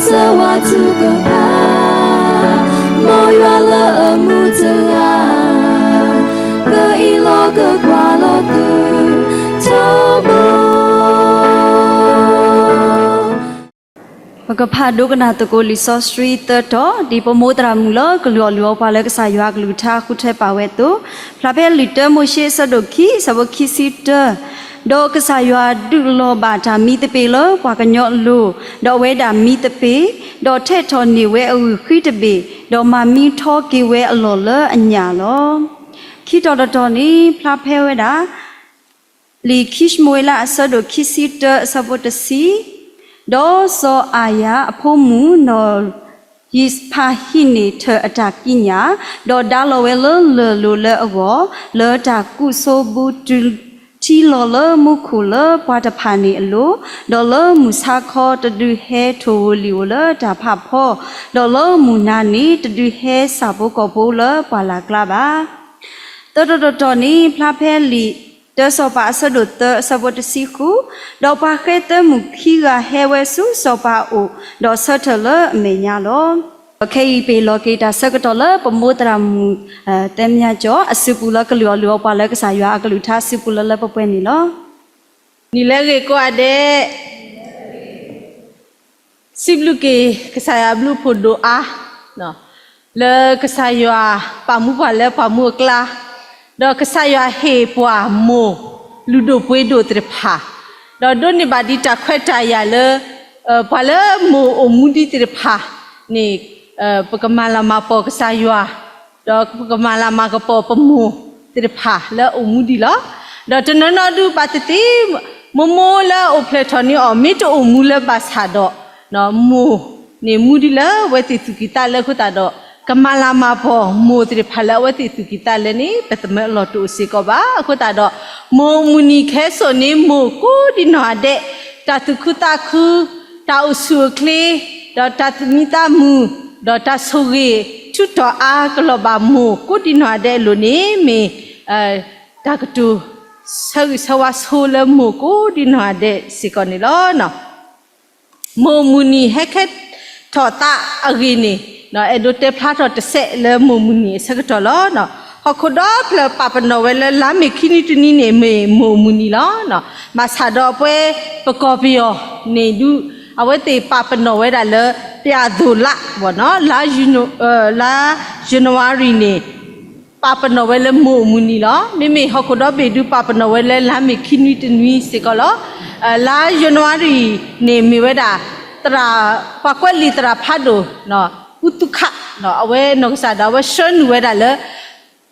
စၢဝါထုကဖၣ်, မ်ယွၤလၢအမူတဂၤ, ကအ့ၣ်လိာ်ကွံာ်လီၤကကွၢ်လီၤသုထီဘိ. ပကဖးဒိကနၣ်သကိးလံာ်စီဆှံသၢတီၤ, ဒ်ပမိၢ်သရၣ်မုၣ်လၢကလုၢ်အီၣ်လုၢ်အီပှၤလၢကစၢ်ယွၤအကလုၢ်ကထါဃုထၢပာ်ဝဲအသိး, ဖျါဖဲလံာ်တၢမိၤၡ့အဆၢဒိၣ်ခံ အဆၢဖိခံဆံတၢ, ဒီးကစၢ်ယွၤဒုးလီၤဘၣ်တၢ်မံသပ့ၤလၢပှၤကညီအလိၤ, ဒီးအဝဲဒၣ်မံသပ့ၤ, ဒီးထဲးထီၣ်န့ၢ်ဝဲအဂုၢ်ဃံတဘ့ၣ်, ဒီးမၤမံထီက့ၤဝဲအလီၢ်လၢအညၣ်လီၤ. ခံတီၤတတီၤန့ၣ် ဖျါဖဲဝဲဒၣ် လံာ်ခံၡမူၤအ့လးအဆၢဒိၣ်ခံဆံတၢအဆၢဖိတဆံ, ဒီးစီၤအၤယၤအဖိမုၣ်နီၢ်ယံးဖၤဟံးန့ၢ်ထၢၣ်အတၢ်ကံးညာ်, ဒီးဒါလီၤဝဲလၢလၢၢ်လိၤလၢအဂီၢ်, လၢတၢ်ကူးစိဘူးတုၤထံလီၤလၢမူခိၣ်လၢပှၤတဖၣ်န့ၣ်အလိၤ, ဒီးလၢမုၢ်ဆါခီတဒုးဟဲထိၣ်ဧိၤလံၣ်ဧိၤလၢတၢ်ဖးဖီ, ဒီးလၢမုၢ်နၤန့ၣ်တဒုးဟဲစၢ်ဖိကီၢ်ဖိလၢပှၢ်လၢ်ကျါဘၣ်. သၢတီၤတတီၤန့ၣ် ဖျါဖဲလံာ်တၢစီၤပၤအဆၢဒိၣ်သၢအဆၢဖိတဆံဃု, ဒီးပှၤဃဲသၢမုၣ်ခံဂၤဟဲဝဲဆူစီၤပၤအအိၣ်, ဒီးဆၢထၢၣ်လၢအမဲာ်ညါလီၤ. ခဲအံၤပဟ့ၣ်လီၤက့ၤတၢ်ဆၢကတီၢ်လၢပမိၢ်သရၣ်မုၣ် သၢမညါကၠီ အစုပူၤလၢကလုၢ်အီၣ်လုၢ်အီပှၤလၢကစၢ်ယွၤအကလုၢ်ကထါစုပူၤလၢလၢပှဲၤပှဲၤန့ၣ်လီၤ. နံၤလၢအဂ့ၤကိးဂၤဒဲး စံးဘျုးက့ၤ ကစၢ်ယွၤအဘျုးအဖှိၣ်ဒိၣ်အါ, လၢကစၢ်ယွၤပာ်မူပှၤလၢပှၤမူအကျါ, ဒီးကစၢ်ယွၤဟ့ၣ်ပှၤမိၢ်လုၢ်ဒိၣ်ပှ့ၤဒိၣ်သ့ၣ်တဖၣ်, ဒီးဒိးန့ၢ်ဘၣ်ဒံးတၢ်ခွဲးတၢ်ယာ်လၢ ပှၤလၢမိၢ်အိၣ်မူဒံးသ့ၣ်တဖၣ်န့ၣ် ပကမၤလၤမၤပီၢ်ကစၢ်ယွၤ, ဒီးပကမၤလၤမၤကပီၤပမိၢ်သ့ၣ်တဖၣ်လၢအအိၣ်မူဒံးလီၤ. ဒီးတနီၤနီၤဒုးဘၣ်သ့ၣ်သ့ၣ် မိၢ်မိၢ်လၢအအိၣ်ဖျဲၣ်ထီၣ်န့ၢ်အီၤ မ့ၢ်တအိၣ်မူလၢၤဘၣ်ဆၣ်ဒီး မိၢ်န့ၣ်မူဒံးလၢအဝဲသ့ၣ်သူၣ်ကံၢ်သးလဲအဃိသတးဒီး ကမၤလၤမၤပီၢ်မိၢ်သ့ၣ်တဖၣ်လၢအဝဲသ့ၣ်သူၣ်ကံၢ်သးလဲန့ၣ် ပသးမၢအလီၢ်တအိၣ်စ့ၢ်ကီးဘၣ်. အဃိသတးဒီး မိၢ်မုၢ်နံၤခဲစိာ်န့ၣ် မိၢ်ကိးဒံးနီၢ်ဂၤဒဲး, တၢ်သူၣ်ခုသးခု, တၢ်အိၣ်ဆူၣ်အိၣ်ချ့, ဒီးတၢ်သူၣ်မံသးမုာ်, ဒီးတၢ်ဆိၣ်ဂ့ၤ ထုးထီၣ်အါကလီၤဘၣ်မိၢ်ကိးဒံးနီၢ်ဂၤဒဲးအလိၤန့ၣ် မ့ၢ်တၢ်ကတိၤဆၢဂ့ၤဆၢဝါဆိလၢမိၢ်ကိးဒံးနီၢ်ဂၤဒဲးစ့ၢ်ကီးန့ၣ်လီၤ. မိၢ်မုၢ်နံၤဟဲခဲထီၣ်သးအဂ့ၢ်န့ၣ် အဲၣ်ဒိးတဲဖျါထီၣ်တစဲးလၢမိၢ်မုၢ်နံၤအဆၢကတီၢ်လီၤ. ဟီၣ်ခိၣ်ဒီဖျၢၣ်ပာ်ပနီၣ်ဝဲလၢလါမ့ၤခံနွံတနွံန့ၣ် မ့ၢ်မိၢ်မုၢ်နံၤလီၤ. ဘၣ်ဆၣ်ဒီးပဝဲပကီၢ်ပယီၤန့ၣ်ဒုး အဝဲသ့ၣ်ပာ်ပနီၣ်ဝဲဒၣ်လၢ ပျဲၢ်သိၣ်လါ လါ January န့ၣ် ပာ်ပနီၣ်ဝဲလၢမိၢ်မုၢ်နံၤလီၤ. မ့မ့ၢ်ဟီၣ်ခိၣ်ဒီဘ့ၣ်ဒုးပာ်ပနီၣ်ဝဲလၢလါမ့ၤခံနွံတနွံစ့ၢ်ကီးလီၤ. လါ January န့ၣ်မ့ၢ်ဝဲဒၣ် ပှၤကွဲးလံာ်သရၣ်ဖးဒိၣ် ကူသူခး အဝဲနီၢ်ကစၢ်ဒၣ်ဝဲဆှၢနုာ်ဝဲဒၣ်လၢ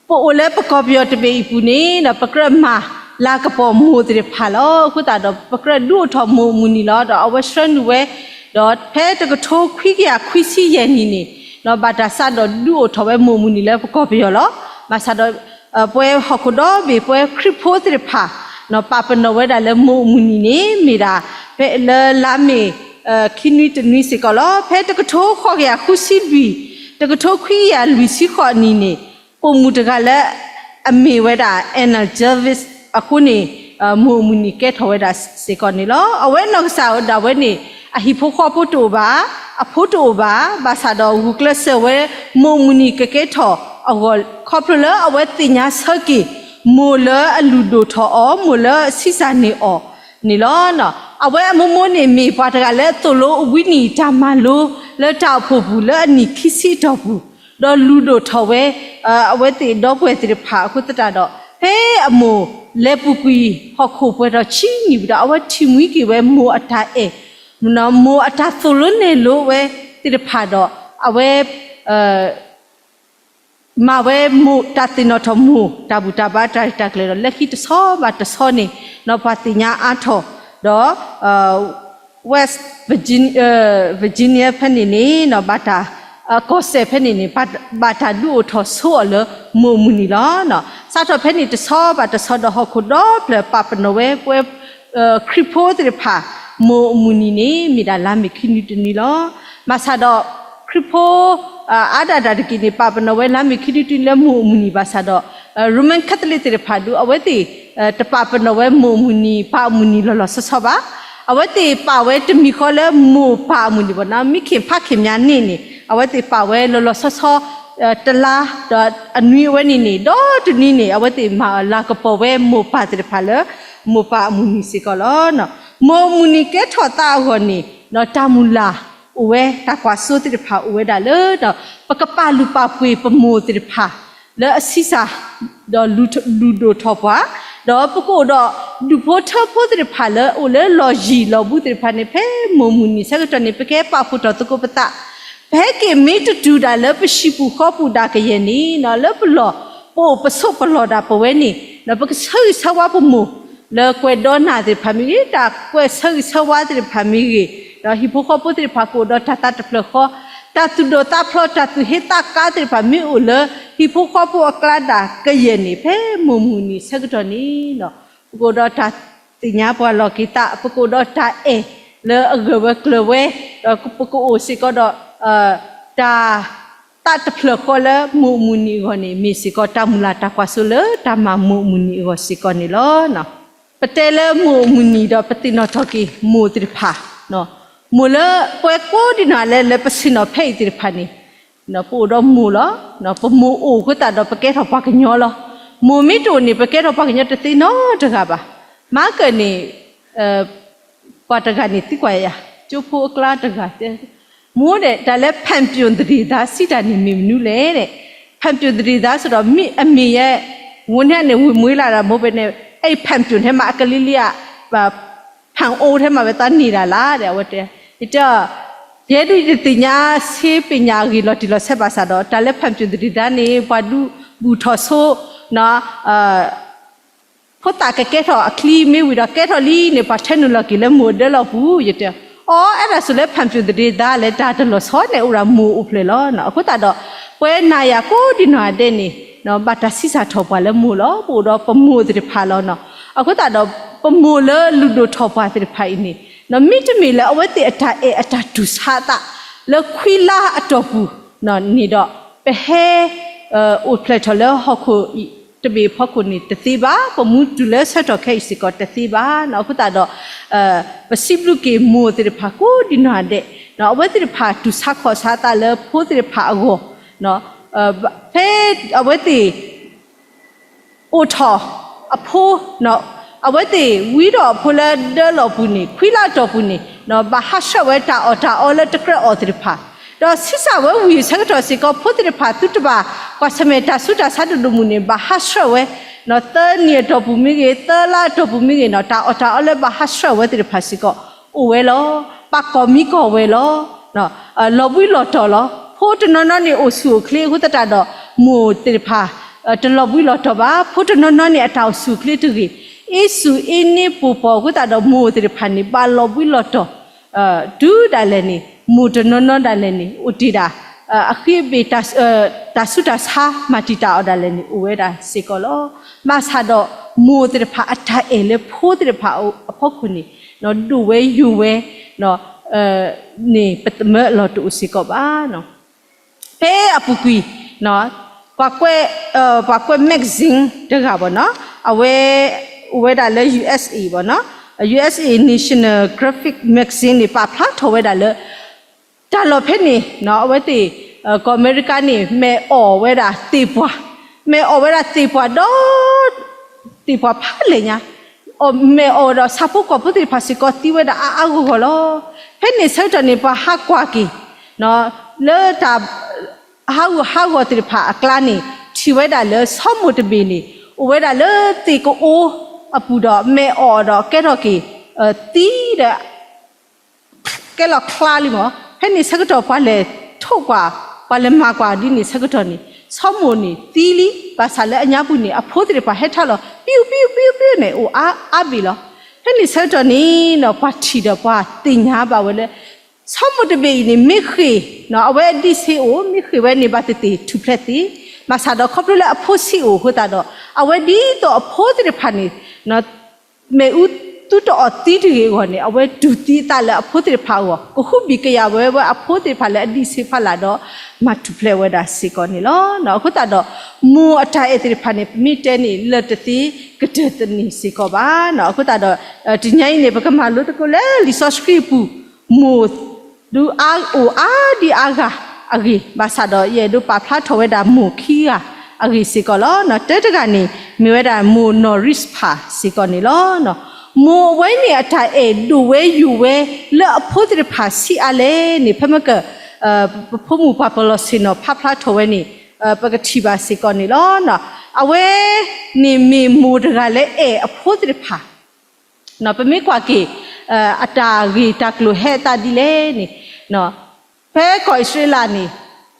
ပအိၣ်လၢပကီၢ်ပယီၤတဘ့ၣ်အံၤပူၤန့ၣ် ပကြၢးမၤလၤကပီၤမိၢ်သ့ၣ်တဖၣ်လီၤ. အဃိသတးဒီး ပကြၢးဒုးအိၣ်ထီၣ်မိၢ်မုၢ်နံၤလီၤ. ဒီးအဝဲဆှၢနုာ်ဝဲ ဒီးဖဲတကထိခွံကယၤခွံဆံယဲၢ်နံၣ်န့ၣ် ဘၣ်တၢ်စးဒီးဒုးအိၣ်ထီၣ်ဝဲမိၢ်မုၢ်နံၤလၢပကီၢ်ပယီၤလီၤ. ဘၣ်ဆၣ်ဒီး ပဝဲဟီၣ်ခိၣ်ဒီဘ့ၣ် ပဝဲခရံာ်ဖိသ့ၣ်တဖၣ် ပာ်ပနီၣ်ဝဲဒၣ်လၢမိၢ်မုၢ်နံၤန့ၣ် မ့ၢ်ဒၣ် ဖဲလၢလါမ့ၤ ခံနွံတနွံစ့ၢ်ကီးလီၤ. ဖဲတကထိဃိးကယၤဃုဆံလွံၢ် တကထိခွံကယၤလွံၢ်ဆံဃိးနံၣ်န့ၣ် ပိာ်မုၣ်တဂၤလၢ အမ့ၢ်ဝဲဒၣ် Anna Jarvis အဃိန့ၣ် မိၢ်မုၢ်နံၤကဲထီၣ်ဝဲဒၣ်စ့ၢ်ကီးန့ၣ်လီၤ. အဝဲနီၢ်ကစၢ်ဒၣ်ဝဲန့ၣ် အဟံၣ်ဖိဃီဖိတအိၣ်ဘၣ်, အဖိတအိၣ်ဘၣ်, ဘၣ်ဆၣ်ဒီးဂုာ်ကျဲးစၢးဝဲ မိၢ်မုၢ်နံၤကကဲထီၣ်အဂီၢ် ခီဖျိလၢအဝဲသ့ၣ်ညါဆၢက့ၤ မိၢ်လၢအလုၢ်ဒိၣ်ထီၣ်အီၤ, မိၢ်လၢအဆံးစၢ်န့ၢ်အီၤန့ၣ်လီၤ. အဝဲအမိၢ်မိၢ်န့ၣ် မ့ၢ်ပှၤတဂၤလၢအသိၣ်လိအဝံနံၣ်တၢ်မၤလိလၢတၢ်အိၣ်ဖှိၣ်ပူၤလၢအနံၣ်ခံဆံအတီၢ်ပူၤ, ဒီးလုၢ်ဒိၣ်ထီၣ်ဝဲ အဝဲသ့ၣ်ဒီပုၢ်ဝဲၢ်သ့ၣ်တဖၣ်အဃိသတးဒီး ဖဲအမိၢ်လဲၤပူၤကွံာ်ဟီၣ်ခိၣ်ပှဲၤထီၣ်ဆံနံၣ်ဝံၤဒီး အဝဲထံၣ်မှံက့ၤဝဲမိၢ်အတၢ်အဲၣ်, မိၢ်အတၢ်သိၣ်လိနဲၣ်လိဝဲသ့ၣ်တဖၣ်ဒီး အဝဲ မၤဝဲမိၢ်တၢ်သ့ၣ်နီၣ်ထီၣ်မိၢ်တၢ်ဘူၣ်တၢ်ဘါတၢ်ရဲၣ်တၢ်ကျဲၤဒီး လၢခံတဆီဘၣ်တဆီန့ၣ် ပှၤသ့ၣ်ညါအါထီၣ်ဒီး West Virginia, Virginia ဖဲန့ၣ်န့ၣ် ဘၣ်တၢ် ကီၢ်စဲၣ်ဖဲန့ၣ်န့ၣ် ဘၣ်တၢ်ဒုးအိၣ်ထီၣ်ဆိအီၤလၢမိၢ်မုၢ်နံၤလီၤ. စးထီၣ်ဖဲန့ၣ်တဆီဘၣ်တဆီဒီး ဟီၣ်ခိၣ်ဒီဖျၢၣ်ပာ်ပနီၣ်ဝဲ ပဝဲ ခရံာ်ဖိသ့ၣ်တဖၣ် မိၢ်မုၢ်နံၤန့ၣ် မ့ၢ်ဒၣ်လါမ့ၤခံနွံတနွံလီၤ. ဘၣ်ဆၣ်ဒီး ခရံာ်ဖိ အါဒၣ်တၢ်တက့ၢ်န့ၣ် ပာ်ပနီၣ်ဝဲလါမ့ၤခံနွံတနွံလၢမိၢ်မုၢ်နံၤဘၣ်ဆၣ်ဒီး Roman Catholic သ့ၣ်တဖၣ်ဒုး အဝဲသ့ၣ် တပာ်ပနီၣ်ဝဲမိၢ်မုၢ်နံၤ ပၢ်မုၢ်နံၤလီၤလီၤဆီဆီဘၣ်. အဝဲသ့ၣ်ပာ်ဝဲတမံၤဃီလၢမိၢ်ပၢ်အမုၢ်နံၤဘၣ်နီၤ, မ့ၢ်ခ့ၣ်ဖးခ့ၣ်မါန့ၣ်န့ၣ် အဝဲသ့ၣ်ပာ်ဝဲလီၤလီၤဆီဆီ တလါ ဒီးအနွံအဝဲန့ၣ်န့ၣ် ဒီတနွံန့ၣ် အဝဲသ့ၣ်မၤအၢၣ်လၤကပီၤဝဲမိၢ်ပၢ်သ့ၣ်တဖၣ်လၢ မိၢ်ပၢ်အမုၢ်နံၤစ့ၢ်ကီးလီၤ. မိၢ်အမုၢ်နံၤကဲထီၣ်သးအဂီၢ်န့ၣ် တၢ်မုၢ်လၢ်အိၣ်ဝဲ တၢ်ကွၢ်စိသ့ၣ်တဖၣ်အိၣ်ဝဲဒၣ်လၢ ဒီးပကပာ်လုၢ်ပာ်ပှ့ၤပမိၢ်သ့ၣ်တဖၣ် လၢအဆံးစၢ် ဒီးလူၤဒိၣ်ထီၣ်ပှၤ, ဒီးပကအိၣ်ဒီးဒူၣ်ဖိထၢဖိသ့ၣ်တဖၣ်လၢ အိၣ်လၢလီၢ်ယံၤလီၢ်ဘူးသ့ၣ်တဖၣ်န့ၣ် ဖဲမိၢ်မုၢ်နံၤဆၢကတီၢ်န့ၣ် ပကဟဲပာ်ဖှိၣ်ထီၣ်သကိးပသး, ပဟဲက့ၤမ့ၢ်တတုၤဒၣ်လၢပဟံၣ်ပူၤဃီပူၤဒၣ်ကယဲၢ်န့ၣ် လၢပလီၢ် ပအိၣ်ပဆိးပလီၢ်ဒၣ်ပဝဲန့ၣ် ပကဆၢဂ့ၤဆၢဝါပမိၢ် လၢကွဲးဒီနၢ်သ့ၣ်တဖၣ်မ့ၢ်ဂ့ၤ, တၢ်ကွဲးဆၢဂ့ၤဆၢဝါသ့ၣ်တဖၣ်မ့ၢ်ဂ့ၤ, ဒီးဟံၣ်ဖိဃီဖိသ့ၣ်တဖၣ်ကအိၣ်ဒီးတၢ်သးတဖျၢၣ်ဃီ, တၢ်သူၣ်ဒိၣ်သးဖျိး တၢ်သူၣ်ဟ့သးကါသ့ၣ်တဖၣ်မ့ၢ်အိၣ်လၢ ဟံၣ်ဖိဃီဖိအကျါဒၣ်ကယဲၢ်န့ၣ် ဖဲမိၢ်မုၢ်နံၤဆၢကတီၢ်န့ၣ် ပကအိၣ်ဒီးတၢ်သ့ၣ်ညါပှၤလီၢ်က့ၤသး, ပကအိၣ်ဒီးတၢ်အဲၣ်လၢအဂၢၢ်ဝဲကျၢၤဝဲ, ဒီးပကအိၣ်စ့ၢ်ကီးဒီး တၢ်သးတဖျၢၣ်ဃီလၢမိၢ်မုၢ်နံၤအဂီၢ်န့ၣ် မ့ၢ်စ့ၢ်ကီးတၢ်မုၢ်လၢ်တၢ်ကွၢ်စိလၢတၢ်မၤမိၢ်မုၢ်နံၤအဂီၢ်စ့ၢ်ကီးန့ၣ်လီၤ. ပတဲလၢမိၢ်မုၢ်နံၤဒီးပသ့ၣ်နီၣ်ထီၣ်က့ၤမိၢ်သ့ၣ်တဖၣ်, မိၢ်လၢပှၤကိးဒံးနီၢ်ဂၤဒဲး လၢပဆ့ၣ်နီၤဖဲအံၤသ့ၣ်တဖၣ်န့ၣ် ပအိၣ်ဒီးမိၢ်လီၤ. ပမိၢ်အိၣ်အဃိသတးဒီး ပကဲထီၣ်ပှၤကညီလီၤ. မိၢ်မ့ၢ်တအိၣ်န့ၣ် ပကဲထီၣ်ပှၤကညီတသ့နီတဂၤဘၣ်. မၤကၢၢ်န့ၣ် ပှၤတဂၤန့ၣ်သံကွၢ်ယၤ, ကၠိဖိအကျါတဂၤတဲ, မိၢ်ဒဲး တၢ်လၢဖၣ်ပၠိၣ်သရံၣ်သါစံးတၢ်န့ၣ်မ့ၢ်မနုၤလဲၣ်. ဖၣ်ပၠိၣ်သရံၣ်သါစံးဒီး မ့ၢ်အမ့ၢ်ယဲ, ဝဲန့ၣ်န့ၣ် ဝံၤမွှ့လၢ်ဒီးမိၢ်ဖဲန့ၣ် အဲၣ်ဖၣ်ပၠိၣ်ထဲမးအကလံၤလံဧါ, ဖၣ်အိထဲမးဝဲသးန့ၢ်ဒၣ်လၢ်ဒီး အဝဲတဲ, ယတဲ ယဲဒၣ်ယတသ့ၣ်ညါ ဆ့ပ့ၤညါအဂ့ၢ်လီၤတံၢ်လီၤဆဲးဘၣ်ဆၣ်ဒီး တၢ်လၢဖၣ်ပၠိၣ်သရံၣ်သါန့ၣ် ပှၤဒုးဘူၣ်ထီၣ်ဆိ ဖိသၣ်ကကဲထီၣ်အချံမ့ၢ်ဝံၤဒီး ကဲထီၣ်လံန့ၣ် ပှၤထဲနုာ်လီၤက့ၤလၢမိၢ်အဒၢလီၢ်ပူၤ ယတဲ, အီ အဲၣ်ဒိးဆိးလၢဖၣ်ပၠိၣ်သရံၣ်သါလဲၣ် တၢ်တလီၤဆီန့ၣ် အိၣ်ဒၣ်မိၢ်အိၣ်ဖျဲၣ်လီၤ. အဃိသတးဒီး ပဝဲနၤယၤကိးဒံးနီၢ်ဂၤဒဲးန့ၣ် ဘၣ်တၢ်ဆံးစၢ်ထီၣ်ပှၤလၢမိၢ်လီၤ. ပအိၣ်ဒီးပမိၢ်သ့ၣ်တဖၣ်လီၤ. အဃိသတးဒီး ပမိၢ်လၢလူၤဒိၣ်ထီၣ်ပှၤသ့ၣ်တဖၣ်အံၤန့ၣ် မ့တမ့ၢ်လၢအဝဲသ့ၣ်အတၢ်အဲၣ်အတၢ်တူၢ်ဆါအသး လၢခွံလါအတီၢ်ပူၤန့ၣ်ဒီး ပဟဲ အိၣ်ဖျဲၣ်ထီၣ်လၢဟီၣ်ခိၣ်တဘ့ၣ်အဖီခိၣ်န့ၣ်တသ့ဘၣ်, ပမူတုၤလၢဆၢထီၣ်ခဲအံၤစ့ၢ်ကီးတသ့ဘၣ်. အဃိသတးဒီး ပစံးဘျုးက့ၤမိၢ်သ့ၣ်တဖၣ်ကိးဒံးနီၢ်ဂၤဒဲး, အဝဲသ့ၣ်တဖၣ်တူၢ်ဆါခီၣ်ဆါအသးလၢဖိသ့ၣ်တဖၣ်အဂီၢ်, ဖဲအဝဲသ့ၣ် အိၣ်ထီၣ်အဖိ, အဝဲသ့ၣ်ဝံထီၣ်အဖိလၢဒၢလီၢ်ပူၤန့ၣ် ခွံလါအတီၢ်ပူၤန့ၣ် ဘၣ်ဟးဆှဲးဝဲတၢ်အီၣ်တၢ်အီလၢတကြၢးအီၣ်သ့ၣ်တဖၣ်, ဒီးဆံးစၢ်ဝဲဝံၤဆၢကတီၢ်စ့ၢ်ကီး ဖိသ့ၣ်တဖၣ်သုတဘၣ်ကွၢ်ဆၢၣ်မဲာ်တၢ်ဆူးတၢ်ဆါဒိၣ်ဒိၣ်မုၢ်န့ၣ် ဘၣ်ဟးဆှဲးဝဲ သၢနံၣ်အတီၢ်ပူၤမ့ၢ်ဂ့ၤ, သၢလါအတီၢ်ပူၤမ့ၢ်ဂ့ၤန့ၣ် တၢ်အီၣ်တၢ်အီလၢဘၣ်ဟးဆှဲးဝဲသ့ၣ်တဖၣ်စ့ၢ်ကီး အိၣ်ဝဲလီၤ. ဘၣ်ကီၢ်မံကီၢ်ဝဲလီၤ. လီၤဘှံးလီၤတီၤလီၤ. ဖိတနီၤနီၤန့ၣ်အိၣ်ဆူၣ်အိၣ်ချ့အဃိသတးဒီး မိၢ်သ့ၣ်တဖၣ် တလီၤဘှံးလီၤတီၤဘၣ်. ဖိတနီၤနီၤန့ၣ် အတၢ်အိၣ်ဆူၣ်အိၣ်ချ့တဂ့ၤ, အ့ဆူၣ်အ့န့ပိာ်ပီၤအဃိသတးဒီး မိၢ်သ့ၣ်တဖၣ်န့ၣ် ဘၣ်လီၤဘှံးလီၤတီၤ တုၤဒၣ်လဲာ်န့ၣ် မိၢ်တနီၤနီၤဒၣ်လဲာ်န့ၣ် အိၣ်တ့ၢ်ဒၣ် အဃ့အဘ့ၣ် တၢ်ဆူးတၢ်ဆါ မၤတံာ်တာ်အီၤဒၣ်လဲာ်န့ၣ် အိၣ်ဝဲဒၣ်စ့ၢ်ကီးလီၤ. ဘၣ်ဆၣ်ဒီး မိၢ်သ့ၣ်တဖၣ်အတၢ်အဲၣ်လၢဖိသ့ၣ်တဖၣ်အဖီခိၣ်န့ၣ် ဒိၣ်ဝဲယိာ်ဝဲန့ၣ် ပသမၢအလီၢ်တအိၣ်စ့ၢ်ကီးဘၣ်. ဖဲအပူၤကွံာ် ပှၤကွဲး ပှၤကွဲး magazine တဂၤဘၣ်နီၤ, အဝဲ အိၣ်ဝဲဒၣ်လၢ ယူၢ်အ့ၣ်စ့ၣ် ဘၣ်နီၤ, ယူၢ်အ့ၣ်စ့ၣ် National Geographic magazine န့ၣ် ပာ်ဖျါထီၣ်ဝဲဒၣ်လၢ တၢ်လီၢ်ဖဲန့ၣ် အဝဲသ့ၣ် ကီၢ်အမဲရကၤန့ၣ် မဲာ်အီၣ်ဝဲဒၣ်သ့ၣ်ပှၢ်, မဲာ်အီၣ်ဝဲဒၣ်သ့ၣ်ပှၢ်ဒီး သ့ၣ်ပှၢ်ဖးလဲၢ်ညါ, မဲာ်အီၣ်ဒီးဆၣ်ဖိကီၢ်ဖိသ့ၣ်တဖၣ်စ့ၢ်ကီးသံဝဲဒၣ်အါအါဂီၢ်ဂီၢ်လီၤ. ဖဲန့ၣ်ဆၢကတီၢ်န့ၣ် ပှၤဟးကွၢ်က့ၤ လၢတၢ် ဟးဂူာ်ဟးဂီၤသ့ၣ်တဖၣ်အကျါန့ၣ် ထံၣ်ဝဲဒၣ်လၢဆီမိၢ်တဘ့ၣ်န့ၣ် အိၣ်ဝဲဒၣ်လၢသ့ၣ်ကအိအပူၤဒီး မဲာ်အီၣ်ဒီးကဲထီၣ်က့ၤ သံဒီး ကဲလီၤချါလံမး, ဖဲန့ၣ်ဆၢကတီၢ် ပှၤလဲၤထိၣ်ကွၢ် ပှၤလဲၤမၤကွၢ်ဒ်န့ၣ်ဆၢကတီၢ်န့ၣ် ဆီမိၢ်န့ၣ်သံလံ, ဘၣ်ဆၣ်လၢအညါပူၤန့ၣ် အဖိသ့ၣ်တဖၣ်ဟဲထီၣ်လီၤ ပံၣ်ပံၣ်ပံၣ်ပံၣ်န့ၣ် အိၣ်အါအါဘ့ၣ်လီၤ. ဖဲန့ၣ်ဆၢကတီၢ်န့ၣ် ပှၤထံၣ်ဒီးပှၤသ့ၣ်ညါဘၣ်ဝဲလၢ ဆီမိၢ်တဘ့ၣ်အံၤန့ၣ် မ့ၢ်ဃ့ၢ် အဝဲအဒံးဆ့အိၣ် မ့ၢ်ဃ့ၢ်ဝဲန့ၣ် ဘၣ်သ့ၣ်သ့ၣ်ထူၣ်ဖျဲးသ့, ဘၣ်ဆၣ်ဒီးခီဖျိလၢအဖိဆံးအိၣ်အဃိသတးဒီး အဝဲဒ်သိးအဖိသ့ၣ်တဖၣ်န့ၣ် မ့ၣ်အူသူတအီၣ်သံတဂ့ၤအဂီၢ်န့ၣ် အဝဲတူၢ်သံအသးလၢအဖိသ့ၣ်တဖၣ်အဂီၢ် ကဃုဘံၣ်ကယာ်ဝဲ ဝဲအဖိသ့ၣ်တဖၣ်လၢအဒံးဆ့ဖးလာ်ဒီး မၤထူၣ်ဖျဲးဝဲဒၣ်စ့ၢ်ကီးန့ၣ်လီၤ. အဃိသတးဒီး မိၢ်အတၢ်အဲၣ်သ့ၣ်တဖၣ်န့ၣ် ပမ့ၢ်တဲန့ၣ် လၢာ်တသ့ ကတၢၢ်တန့ၢ်စ့ၢ်ကီးဘၣ်. အဃိသတးဒီး တနံၤအံၤန့ၣ် ပကမၤလိသကိးလၢလံာ်စီဆှံအပူၤ မိၢ်ဒုးအါအိၣ်အါဒံအါဂၤအဂ့ၢ်, ဘၣ်ဆၣ်ဒီးယအဲၣ်ဒိးပာ်ဖျါထီၣ်ဝဲဒၣ်မိၢ်ခံဂၤအဂ့ၢ်စ့ၢ်ကီးလီၤ. တၢတဂၤန့ၣ် မ့ၢ်ဝဲဒၣ်မိၢ်နီၢ်ရံးဖၢ်စ့ၢ်ကီးန့ၣ်လီၤ. မိၢ်အဝဲန့ၣ် အတၢ်အဲၣ်ဒိၣ်ဝဲယိာ်ဝဲလၢအဖိသ့ၣ်တဖၣ်ဆံးအါလဲၣ်န့ၣ် ဖဲမ့ၢ်က ပဖိမုၣ်ပှၤပလီၢ်ဆ့ၣ်နီၤဖးဖျါထီၣ်ဝဲန့ၣ် ပကထံၣ်ဘၣ်စ့ၢ်ကီးန့ၣ်လီၤ. အဝဲန့ၣ်မ့ၢ်မိၢ်တဂၤလၢအဲၣ်အဖိသ့ၣ်တဖၣ် ပမ့ၢ်ကွၢ်က့ၤ အတၢ်ဂ့ၢ်တၢ်ကျိၤဟဲအသးဒ်လဲၣ်န့ၣ် ဖဲကီၢ်အံၣ်စရ့လးန့ၣ်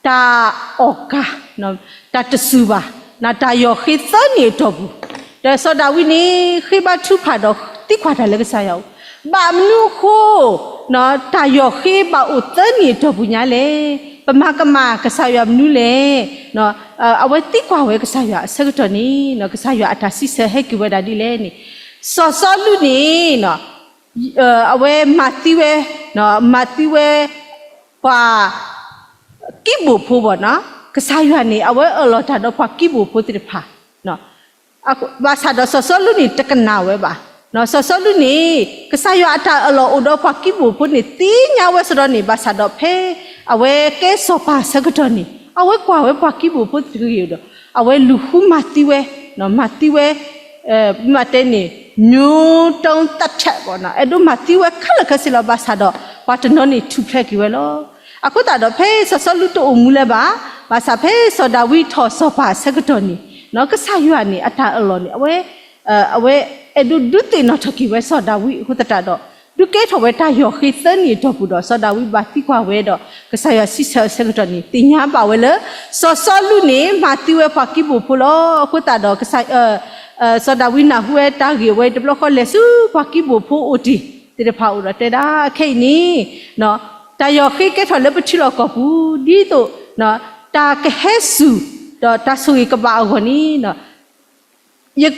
တၢ်အီၣ်ကၤ တၢ်တစူၢ်ဘၣ် တၢ်ယီၢ်ဃ့သၢနံၣ်အတီၢ်ပူၤ, ဒီးစီၤဒၤဝံးန့ၣ် ဃ့ဘါထုကဖၣ်ဒီးသံကွၢ်တၢ်လၢကစၢ်ယွၤအအိၣ်, ဘၣ်မနုၤအဃိ တၢ်ယီၢ်ဃ့ဘၣ်အိၣ်သၢနံၣ်အတီၢ်ပူၤညါလဲၣ်, ပမၤကမၣ်ကစၢ်ယွၤမနုၤလဲၣ်. အဝဲသံကွၢ်ဝဲကစၢ်ယွၤအဆၢကတီၢ်န့ၣ် ကစၢ်ယွၤအတၢ်စံးဆၢဟဲက့ၤဝဲဒၣ်ဒ်လဲၣ်န့ၣ်, စီၤစီလူးန့ၣ် အဝဲမၤသံဝဲ, မၤသံဝဲ ပှၤ ကံးဘိၣ်ဖိဘၣ်နီၤ, ကစၢ်ယွၤန့ၣ် အဝဲအၢၣ်လီၤတၢ်ဒီးပှၤကံးဘိၣ်ဖိသ့ၣ်တဖၣ်, ဘၣ်ဆၣ်ဒီးစီၤစီလူးန့ၣ် တကနၣ်ဝဲဘၣ်. စီၤစီလူးန့ၣ် ကစၢ်ယွၤအတၢ်အၢၣ်လီၤအိၣ်ဒီးပှၤကံးဘိၣ်ဖိန့ၣ် သ့ၣ်ညါဝဲစ့ၢ်ကီးန့ၣ်, ဘၣ်ဆၣ်ဒီးဖဲ အဝဲကဲစီၤပၤအဆၢကတီၢ်န့ၣ် အဝဲကွၢ်ဝဲပှၤကံးဘိၣ်ဖိတဂ့ၤဒီး အဝဲလူၤဃုမၤသံဝဲ, မၤသံဝဲ မ့ၢ်တဲန့ၣ် မျိုးတုံးသတ်ဖြတ် အဲၣ်ဒိးမၤသံဝဲခဲလၢာ်ခဲဆ့လီၤ. ဘၣ်ဆၣ်ဒီး ပှၤတနီၤန့ၣ်ထူၣ်ဖျဲးက့ၤဝဲလီၤ. အဃိသတးဒီး ဖဲစီၤစီလူးတအိၣ်မူလၢၤဘၣ်, ဘၣ်ဆၣ်ဖဲစီၤဒၤဝံးထီၣ်စီၤပၤအဆၢကတီၢ်န့ၣ် ကစၢ်ယွၤန့ၣ် အတၢ်အၢၣ်လီၤန့ၣ် အဝဲ အဝဲအဲၣ်ဒိးဒုးသ့ၣ်နီၣ်ထီၣ်က့ၤဝဲစီၤဒၤဝံးအဃိသတးဒီး ဒုးကဲထီၣ်ဝဲတၢ်ယီၢ်ဃ့သၢနံၣ်အတီၢ်ပူၤဒီး စီၤဒၤဝံးဘၣ်သံကွၢ်ဝဲဒီး ကစၢ်ယွၤစံးဆၢအဆၢကတီၢ်န့ၣ် သ့ၣ်ညါဘၣ်ဝဲလၢ စီၤစီလူးန့ၣ် မၤသံဝဲပှၤကံးဘိၣ်ဖိလီၤ. အဃိသတးဒီး စီၤဒၤဝံးနၢ်ဟူဝဲတၢ်ဂ့ၢ်ဝဲအံၤတဘျီဃီ လဲၤဆူပှၤကံးဘိၣ်ဖိအိၣ်တ့ၢ်သ့ၣ်တဖၣ်အအိၣ်ဒီးတဲဒၣ် ခဲအံၤန့ၣ် တၢ်ယီၢ်ဃ့ကဲထီၣ်လၢပထံလီၢ်ကီၢ်ပူၤ ဒ်သိး တၢ်ကဟဲစူၢ် ဒီးတၢ်ဆိၣ်ဂ့ၤကဘၣ်အဂီၢ်န့ၣ်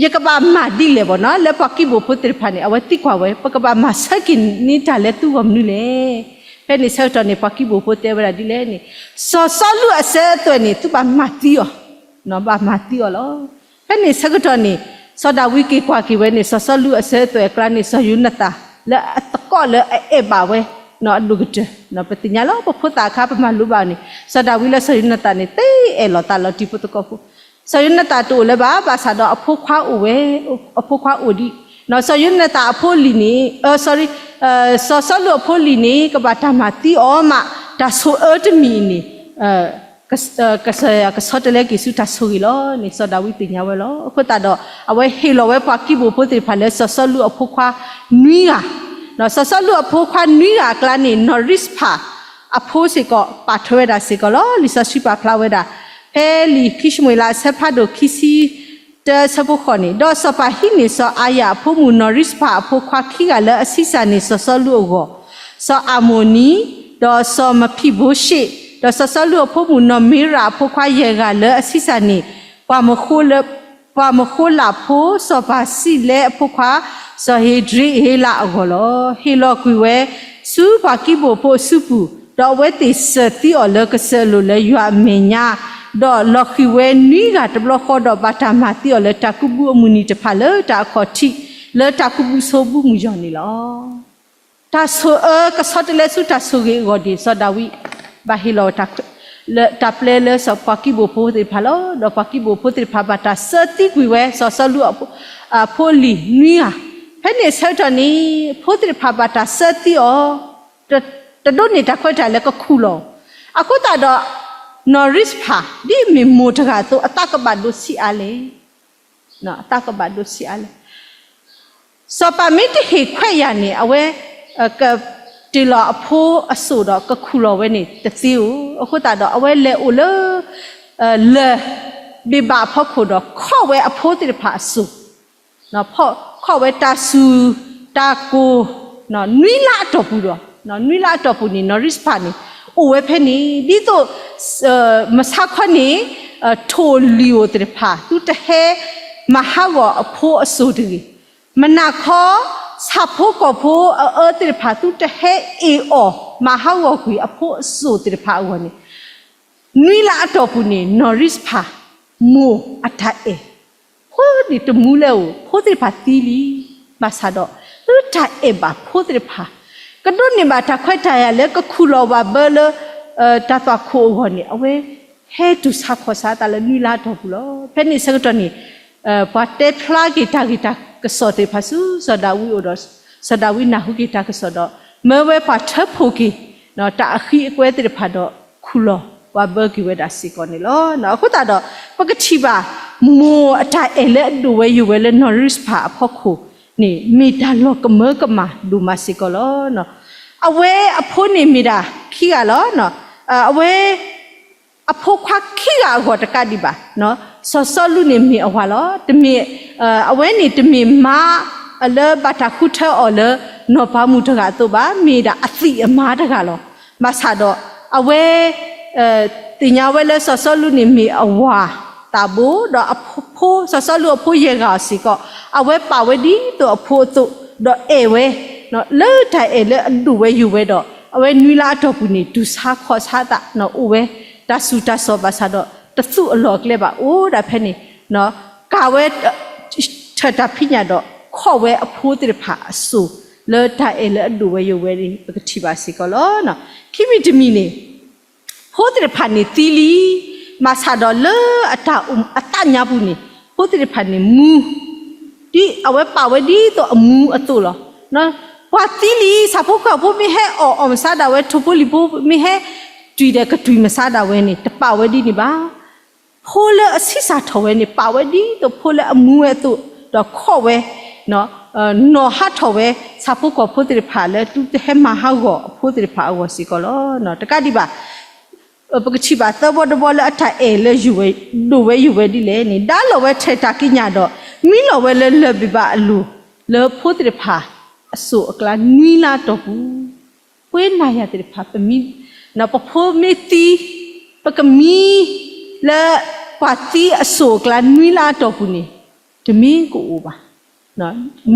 ယကဘၣ်မၤဒ်လဲၣ်ဘၣ်နီၤ, လၢပှၤကံးဘိၣ်ဖိသ့ၣ်တဖၣ်န့ၣ် အဝဲသံကွၢ်ဝဲ ပကဘၣ်မၤဆၢက့ၤန့ၢ်တၢ်လၢသုဂီၢ်မနုၤလဲၣ်. ဖဲန့ၣ်ဆၢကတီၢ်န့ၣ် ပှၤကံးဘိၣ်ဖိတဲဝဲဒၣ်ဒ်လဲၣ်န့ၣ်, စီၤစီလူးအစၢၤအသွဲၣ်န့ၣ် သုဘၣ်မၤသံအီၤ, ဘၣ်မၤသံအီၤလီၤ. ဖဲန့ၣ်ဆၢကတီၢ်န့ၣ် စီၤဒၤဝံးက့ၤကွၢ်က့ၤဝဲန့ၣ် စီၤစီလူးအစၢၤအသွဲၣ်အကျါန့ၣ် စီၤယိၤနသၣ် လၢအသကိးလၢအအဲၣ်ဘၣ်ဝဲ အဒိၣ်ကတၢၢ်, ပသ့ၣ်ညါလီၤ ပဖိသၣ်အခါ ပမၤလိဘၣ်အီၤန့ၣ် စီၤဒၤဝံးလၢစီၤယိၤနသၣ်န့ၣ် သ့အဲၣ်လီၤသးလီၤတံၤဖိသကိးဖိ, စီၤယိၤနသၣ်တအိၣ်လၢၤဘၣ်, ဘၣ်ဆၣ်ဒီးအဖိခွါအိၣ်ဝဲ, အဖိခွါအိၣ်ဒံး, စီၤယိၤနသၣ်အဖိလံၤန့ၣ်, စီၤစီလူးအဖိလံၤန့ၣ် ကဘၣ်တၢ်မၤသံအီၤမး, တၢ်ဆိၣ်အၢတမံၤအံၤန့ၣ် ကစၢ်ယွၤကဆီတလဲက့ၤဆူတၢ်ဆိၣ်ဂ့ၤလီၤန့ၣ် စီၤဒၤဝံးသ့ၣ်ညါဝဲလီၤ. အဃိသတးဒီး အဝဲဟ့ၣ်လီၤဝဲပှၤကံးဘိၣ်ဖိသ့ၣ်တဖၣ်လၢစီၤစီလူးအဖိခွါနွံဂၤ, စီၤစီလူးအဖိခွါနွံဂၤအကျါန့ၣ် နီၢ်ရံးဖၢ်အဖိစ့ၢ်ကီး ပာ်ထွဲဝဲဒၣ်စ့ၢ်ကီးလီၤ. လံာ်စီဆှံပာ်ဖျါဝဲဒၣ် ဖဲလံာ်ခံၡမူၤအ့လးအဆၢဖးဒိၣ်ခံဆံတၢအဆၢဖိဃိးန့ၣ်, ဒီးစီၤပၤဟံးန့ၢ်စီၤအၤယၤအဖိမုၣ်နီၢ်ရံးဖၢ်အဖိခွါခံဂၤလၢအဆံးစၢ်န့ၢ် စီၤစီလူးအဂီၢ်, စီၤအၤမိၣ်နံ, ဒီးစီၤမဖံးဘိၡ့ၣ်, ဒီးစီၤစီလူးအဖိမုၣ်နီၢ်မ့ရၣ်အဖိခွါယဲၢ်ဂၤလၢအဆံးစၢ်န့ၢ် ပှၤမ ပှၤမဟိလးဖိ စီၤဘၤစံလဲအဖိခွါ စီၤဧဒြ့ဧလးအဂီၢ်လီၤ. ဟ့ၣ်လီၤကွံာ်ဝဲဆူပှၤကံးဘိၣ်ဖိအစုပူၤ, ဒီးအဝဲသ့ၣ်စၢၤသံအီၤလၢကစၢၢ်အလိၤ လၢယွၤအမဲာ်ညါ, ဒီးလီၤဃံၤဝဲနွံဂၤတဘျီဃီဒီး ဘၣ်တၢ်မၤသံအီၤလၢတၢ်ကူးဘုအမုၢ်နံၤတဖၣ် လၢတၢ်အခီၣ်ထံး လၢတၢ်ကူးဘုဆိဘုမုၢ်ယီၢ်န့ၣ်လီၤ. တၢ်ဆိၣ်အၢကဆီတလဲဆူတၢ်ဆိၣ်ဂ့ၤအဂီၢ်န့ၣ် စီၤဒၤဝံး ဘၣ်ဟ့ၣ်လီၤဝဲ တၢ်ပျဲလၢပှၤကံးဘိၣ်ဖိသ့ၣ်တဖၣ်လီၤ. ဒီးပှၤကံးဘိၣ်ဖိသ့ၣ်တဖၣ် ဘၣ်တၢ်စၢသံကွံာ်ဝဲ စီၤစီလူးအဖိအလံၤနွံဂၤ, ဖဲန့ၣ်အဆၢကတီၢ်န့ၣ် ဖိသ့ၣ်တဖၣ်ဘၣ်တၢ်စၢသံအီၤ, တဒိးန့ၢ်တၢ်ခွဲးတၢ်ယာ်လၢကခူၣ်လီၤ. အဃိသတးဒီး နီၢ်ရံးဖၢ် ဒ်အမ့ၢ်မိၢ်တဂၤအသိး အသးကဘၣ်ဒိဆံးအါလဲၣ်. အသးကဘၣ်ဒိဆံးအါလဲၣ်. စီၤပၤမ့ၢ်တဟ့ၣ်ခွဲးယာ်န့ၣ် အဝဲ ကတ့ၢ်လီၤအဖိအစိၣ်ဒီးကခူၣ်လီၤဝဲန့ၣ်တသ့ဧိၤ. အဃိသတးဒီး အဝဲလဲၤအိၣ်လၢ လၢၢ်ဘ့ၣ်ဘၣ်အဖီခိၣ်ဒီး ခီၣ်ဝဲအဖိသ့ၣ်တဖၣ်အစိၣ်, ခီၣ်ဝဲတၢ်စူၤ တၢ်ကိၢ် နွံလါအတီၢ်ပူၤဒီး နွံလါအတီၢ်ပူၤန့ၣ် နီၢ်ရံးဖၢ်န့ၣ် အိၣ်ဝဲဖဲန့ၣ် ဒ်သိး မုၢ်ဆါခီန့ၣ် ထိၣ်လံၤဧိၤသ့ၣ်တဖၣ် သုတဟဲမၤဟးဂီၤအဖိအစိၣ်တဂ့ၤ. မုၢ်နၤခီ ဆၣ်ဖိကီၢ်ဖိအအၢသ့ၣ်တဖၣ် သုတဟဲအ့ၣ်အီၣ်မၤဟးဂီၤကွံာ်အဖိအစိၣ်သ့ၣ်တဖၣ်အဂီၢ်န့ၣ် နွံလါအတီၢ်ပူၤန့ၣ် နီၢ်ရံးဖၢ် မိၢ်အတၢ်အဲၣ် ဖိန့ၣ်တမူလၢအအိၣ်, ဖိသ့ၣ်တဖၣ်သံလံ. ဘၣ်ဆၣ်ဒီး လၢတၢ်အဲၣ်ဘၣ်ဖိသ့ၣ်တဖၣ် ကဒိးန့ၢ်ဘၣ်တၢ်ခွဲးတၢ်ယာ်လၢကခူၣ်လီၤဝၤဘၢလၢ တၢ်သွၣ်ခိၣ်အဂီၢ်န့ၣ် အဝဲဟဲတူၢ်ဆါခီၣ်ဆါအသးလၢနွံလါအတီၢ်ပူၤလီၤ. ဖဲန့ၣ်ဆၢကတီၢ်န့ၣ် ပှၤတဲဖျါက့ၤတၢ်ဂ့ၢ်တၢ်ကစီၣ်သ့ၣ်တဖၣ်ဆူစီၤဒၤဝံးအအိၣ်ဒီး စီၤဒၤဝံးနၢ်ဟူက့ၤတၢ်ကစီၣ်ဒီး မၢဝဲပှၤထၢဖှိၣ်က့ၤ တၢ်အဃံအကွဲသ့ၣ်တဖၣ်ဒီး ခူၣ်လီၤဝၤဘၢက့ၤဝဲဒၣ်စ့ၢ်ကီးန့ၣ်လီၤ. အဃိသတးဒီး ပကထံၣ်ဘၣ် မိၢ်အတၢ်အဲၣ်လၢအဒိၣ်ဝဲယိာ်ဝဲလၢနီၢ်ရံၡဖၣ်အဖီခိၣ်န့ၣ် မ့ၢ်တၢ်လီၤကမၢကမၣ်ဒိၣ်မးစ့ၢ်ကီးလီၤ. အဝဲအဖိန့ၣ်မ့ၢ်ဒၣ်ခံဂၤလီၤ. အဝဲ အဖိခွါခံဂၤအဂီၢ်တကးဒံးဘၣ်, စီၤစီလူးန့ၣ်မ့ၢ်အဝၤလီၤ. တမ့ၢ်, အဝဲန့ၣ်တမ့ၢ်မါလၢဘၣ်တၢ်ဃုထၢအီၤလၢ နီၢ်ပၤမုၣ်တဂၤအသိးဘၣ်, မ့ၢ်ဒၣ်အသံၣ်အမါတဂၤလီၤ. ဘၣ်ဆၣ်ဒီး အဝဲ သ့ၣ်ညါဝဲလၢစီၤစီလူးန့ၣ်မ့ၢ်အဝၤသးဘိ, ဒီးအဖိ, စီၤစီလူးအဖိယဲၢ်ဂၤအီၤစ့ၢ်ကီး, အဝဲပာ်ဝဲဒ်သိးအဖိအသိး, ဒီးအဲၣ်ဝဲ လၢတၢ်အဲၣ်လၢအဒိၣ်ဝဲယိာ်ဝဲဒီး အဝဲနွံလါအတီၢ်ပူၤန့ၣ် တူၢ်ဆါခီၣ်ဆါအသး အိၣ်ဝဲ တၢ်ဆူၣ်တၢ်စိၤဘၣ်ဆၣ်ဒီး တသူၣ်အလီၢ်အကျဲဘၣ် အိၣ်ဒၣ်ဖဲန့ၣ် ကၤဝဲ ထၢၣ်တၢ်ဖံးညၣ်ဒီး ခိးဝဲအဖိသ့ၣ်တဖၣ်အစိၣ် လၢတၢ်အဲၣ်လၢအဒိၣ်ဝဲယိာ်ဝဲန့ၣ် ပကထံၣ်ဘၣ်စ့ၢ်ကီးလီၤ. ခံမံၤတမံၤန့ၣ် ဖိသ့ၣ်တဖၣ်န့ၣ်သံလံ, ဘၣ်ဆၣ်ဒီးလၢအတၢ်အိၣ်အသးညါပူၤန့ၣ် ဖိသ့ၣ်တဖၣ်န့ၣ်မူ ဒ်အဝဲပာ်ဝဲဒ်သိးအမူအသိးလီၤ. ပှၤသံလံ, ဆၣ်ဖိကီၢ်ဖိမ့ၢ်ဟဲအီၣ်အီၣ်မဆါဒၣ်ဝဲ, ထိၣ်ဖိလံၣ်ဖိမ့ၢ်ဟဲတုၤဒီးကတုၤမဆါဒၣ်ဝဲန့ၣ် တပာ်ဝဲဒ်န့ၣ်ဘၣ်. ဖိလၢအဆံးစၢ်ထီၣ်ဝဲန့ၣ် ပာ်ဝဲဒ်သိးဖိလၢအမူဝဲအသိး, ဒီးခိးဝဲ နီၢ်ဟးထီၣ်ဝဲ ဆၣ်ဖိကီၢ်ဖိသ့ၣ်တဖၣ်လၢ တုၤတဟဲမၤဟးဂီၤအဖိသ့ၣ်တဖၣ်အဂီၢ်စ့ၢ်ကီးလီၤ. တကးဒံးဘၣ် ပကထံၣ်ဘၣ်သၢဘီတဘီလၢအတၢ်အဲၣ်လၢ ဒိၣ်ဝဲယိာ်ဝဲဒ်လဲၣ်န့ၣ် ဒါလီၤဝဲထၢၣ်တၢ်ကံးညာ်ဒီး မံလီၤဝဲလၢလၢၢ်ဘ့ၣ်ဘၣ်အလိၤ လၢဖိသ့ၣ်တဖၣ်အစိၣ်အကျါနွံလါအတီၢ်ပူၤ, ပဝဲနၤယၤသ့ၣ်တဖၣ် ပမံ, ပဖိမ့ၢ်သံ, ပကမံလၢပှၤသံအစိၣ်အကျါနွံလါအတီၢ်ပူၤန့ၣ် တမ့ၢ်ကအိၣ်ဘၣ်.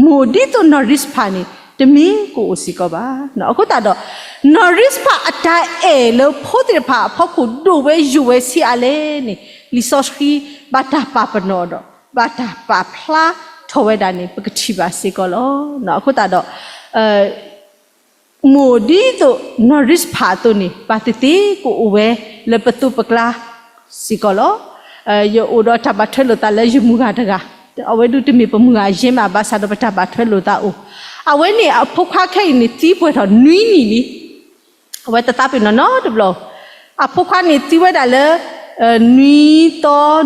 မိၢ်ဒ်သိးနီၢ်ရံစဖးန့ၣ် တမ့ၢ်ကအိၣ်စ့ၢ်ကီးဘၣ်. အဃိသတးဒီး နီၢ်ရံစဖးအတၢ်အဲၣ်လၢဖိသ့ၣ်တဖၣ်အဖီခိၣ်ဒိၣ်ဝဲယိာ်ဝဲဆံးအါလဲၣ်န့ၣ် လံာ်စီဆှံဘၣ်တၢ်ပာ်ပနီၣ်ဒီး ဘၣ်တၢ်ပာ်ဖျါထီၣ်ဝဲဒၣ်န့ၣ် ပကထံၣ်ဘၣ်စ့ၢ်ကီးလီၤ. အဃိသတးဒီး မိၢ်ဒ်သိးနီၢ်ရံစဖးအသိးန့ၣ် ဘၣ်သ့ၣ်သ့ၣ်ကအိၣ်ဝဲလၢပသိးပကျါစ့ၢ်ကီးလီၤ. ယအိၣ်ဒီးတၢ်ဘၣ်ထွဲလိာ်သးလၢယမုၢ်ဂၤတဂၤ, အဝဲဒၣ်တမ့ၢ်ပမုၢ်ဂၤယဲမး ဘၣ်ဆၣ်ဒီးပတၢ်ဘၣ်ထွဲလိာ်သးအိၣ်, အဝဲန့ၣ်အဖိခွါခဲအံၤန့ၣ် သံပှဲၤထီၣ်နွံနံၣ်လံ. အဝဲတသးပ့ၤနီၣ်နီတဘျီ, အဖိခွါန့ၣ်သံဝဲဒၣ်လၢ နွံ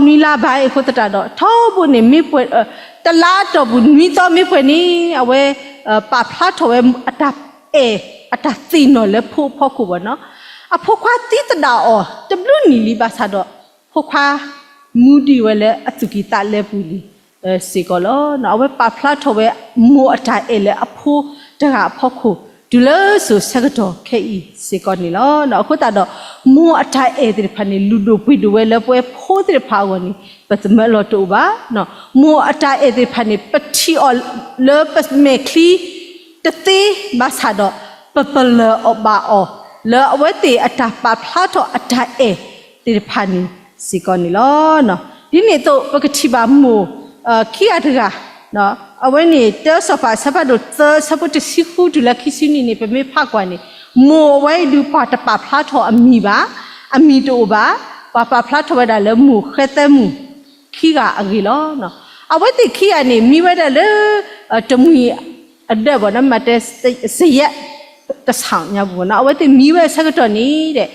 သီနွံလါဘၣ်အဃိသတးဒီး ထီဘိန့ၣ်မ့ၢ်ပှဲၤ တလါအတီၢ်ပူၤ နွံသီမ့ၢ်ပှဲၤန့ၣ် အဝဲ ပာ်ဖျါထီၣ်ဝဲအတၢ်အဲၣ် အတၢ်သ့ၣ်နီၣ်လၢဖိအဖီခိၣ်ဘၣ်နီၤ. အဖိခွါသံသဒၣ်အီၤ တဘျုးနံၣ်လံဘၣ်ဆၣ်ဒီး ဖိခွါ မူဒံးဝဲလၢအသူၣ်ကံၢ်သးလဲပူၤလံ စ့ၢ်ကီးလီၤ. အဝဲပာ်ဖျါထီၣ်ဝဲ မိၢ်အတၢ်အဲၣ်လၢအဖိတဂၤအဖီခိၣ် တုၤလၢစိၤဆၢကတီၢ်ခဲအံၤစ့ၢ်ကီးန့ၣ်လီၤ. အဃိသတးဒီး မိၢ်အတၢ်အဲၣ်သ့ၣ်တဖၣ်န့ၣ် လုၢ်ဒိၣ်ပှ့ၤဒိၣ်ဝဲလၢပဝဲဖိသ့ၣ်တဖၣ်အဂီၢ်န့ၣ် ပသမၢလီၤတအိၣ်ဘၣ်. မိၢ်အတၢ်အဲၣ်သ့ၣ်တဖၣ်န့ၣ် ပထံၣ်အီၤလၢပမဲာ်ချံ တသ့ဘၣ်ဆၣ်ဒီး ပပလၢၢ်အီၤဘၣ်အီၤ လၢအဝဲသ့ၣ်အတၢ်ပာ်ဖျါထီၣ်အတၢ်အဲၣ်သ့ၣ်တဖၣ်န့ၣ်စ့ၢ်ကီးန့ၣ်လီၤ. ဒ်န့ၣ်အသိး ပကထံၣ်ဘၣ်မိၢ် ခံဂၤတဂၤ အဝဲန့ၣ် တၢစီၤပၤအဆၢဖးဒိၣ်သၢ အဆၢဖိတဆံဃုတုၤလၢခံဆံနွံန့ၣ် ပမ့ၢ်ဖးကွၢ်န့ၣ် မိၢ်အဝဲအံၤဒုးပှၤတပာ်ဖျါထီၣ်အမံၤဘၣ်, အမံၤတအိၣ်ဘၣ်, ပှၤပာ်ဖျါထီၣ်ဝဲဒၣ်လၢမိၢ်ဃဲသဲမုၣ် ခံဂၤအဂ့ၢ်လီၤ. အဝဲသ့ၣ်ခံဂၤန့ၣ် မံဝဲဒၣ်လၢ တမှံၤအဒၢးဘၣ်နီၤ မ့ၢ်တဲ စယဲး တဆၣ်ညါပူၤနီၤ အဝဲသ့ၣ်မံဝဲအဆၢကတီၢ်န့ၣ်ဒီး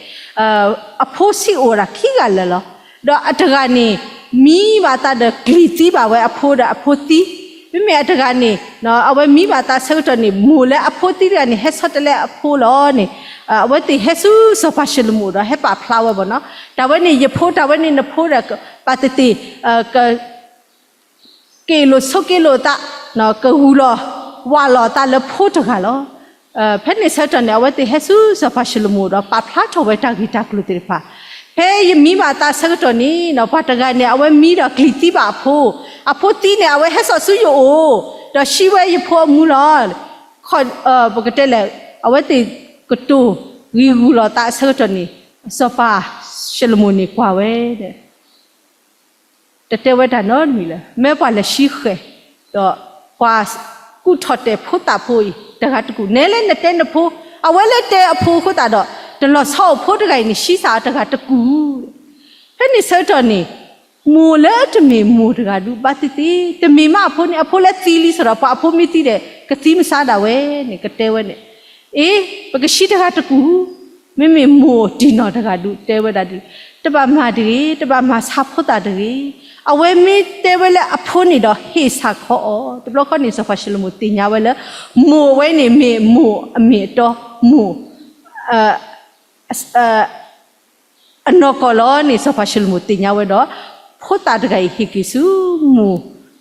အဖိဆံးအိၣ်ဒၣ်ခံဂၤလၢာ်လီၤ. ဒီးအတဂၤန့ၣ် မံဘၣ်သးဒီးကျံၢ်သံဘၣ်ဝဲအဖိဒီးအဖိသံ, မ့မ့ၢ်အတဂၤန့ၣ် အဝဲမံဘၣ်သးဆၢကတီၢ်န့ၣ် မိၢ်လၢအဖိသံတဂၤန့ၣ် ဟဲဆီတလဲအဖိလီၤန့ၣ် အဝဲသ့ၣ်ဟဲဆူစီၤပၤၡလိၤမိၣ်ဒီးဟဲပာ်ဖျါဝဲဘၣ်နီၤ တၢ်ဝဲန့ၣ် ယဖိတၢ်ဝဲန့ၣ်နဖိဒီး ဘၣ်သ့ၣ်သ့ၣ် က့ၤလိာ်ဆိးက့လိာ်သး ကဂုၤလီၤဝးလီၤသးလၢဖိတဂၤလီၤ. ဖဲန့ၣ်ဆၢကတီၢ်န့ၣ် အဝဲသ့ၣ်ဟဲဆူစီၤပၤၡလိၤမိၣ်ဒီး ပာ်ဖျါထီၣ်ဝဲတၢ်ဂ့ၢ်တၢ်ကျိၤသ့ၣ်တဖၣ်, ဖဲယမံဘၣ်သးဆၢကတီၢ်န့ၣ် ပှၤတဂၤန့ၣ် အဝဲမံဒီးကျံၢ်သံဘၣ်အဖိ, အဖိသံန့ၣ် အဝဲဟဲစိာ်ဆူယအိၣ်, ဒီးဟံးဝဲယဖိအမူလီၤ. ပကတဲလဲၣ် အဝဲသ့ၣ်ကတိၤဂ့ၤဂုၤလီၤသးအဆၢကတီၢ်န့ၣ် စီၤပၤၡလိၤမိၣ်န့ၣ်ကွၢ်ဝဲ တတဲဝဲတၢ်နီတမံၤလၢၤ, မၢပှၤလဲၤဆှံဃဲၤ, ဒီးပှၤကူၣ်ထီၣ်တဲာ်ဖိသၣ်ဖိအံၤ တဂၤတကူၣ်, နဲလၢနတဲနဖိ, အဝဲလၢတဲအဖိအဃိသတးဒီး တလီၤဆီအိၣ်ဖိတဂၤအံၤန့ၣ် ဆှံစၢ်အီၤတဂၤတကူၣ် ဖဲန့ၣ်ဆၢကတီၢ်န့ၣ် မိၢ်လၢတမ့ၢ်မိၢ်တဂၤဒုးဘၣ်သ့ၣ်သ့ၣ်, တမ့ၢ်မးအဖိန့ၣ် အဖိလၢသံလံစ့ၢ်ဒီး ပှၤအဖိမ့ၢ်သံဒီး ကသံမဆါဒၣ်ဝဲန့ၣ် ကတဲဝဲန့ၣ်, အ့ ပကဆှံတဂၤတကူၣ်, မ့မ့ၢ်မိၢ်တံၢ်နီၢ်တဂၤဒုးတဲဝဲဒၣ်ဒ်, တဘၣ်မၤတဂ့ၤ, တဘၣ်မၤဆါဖိသၣ်တဂ့ၤ, အဝဲမ့ၢ်တဲဝဲလၢအဖိန့ၣ်ဒီး ဟ့ၣ်ဆၣ်ခီအီၤ, တဘျီဃီန့ၣ် စီၤပၤၡလိၤမိၣ်သ့ၣ်ညါဝဲလၢ မိၢ်ဝဲန့ၣ်မ့ၢ်မိၢ်အမ့ၢ်အတီ, မိၢ် အနီၢ်ကီၢ်လီၤန့ၣ် စီၤပၤၡလိၤမိၣ်သ့ၣ်ညါဝဲဒီး ဖိသၣ်တဂၤအံၤဟ့ၣ်က့ၤဆူမိၢ်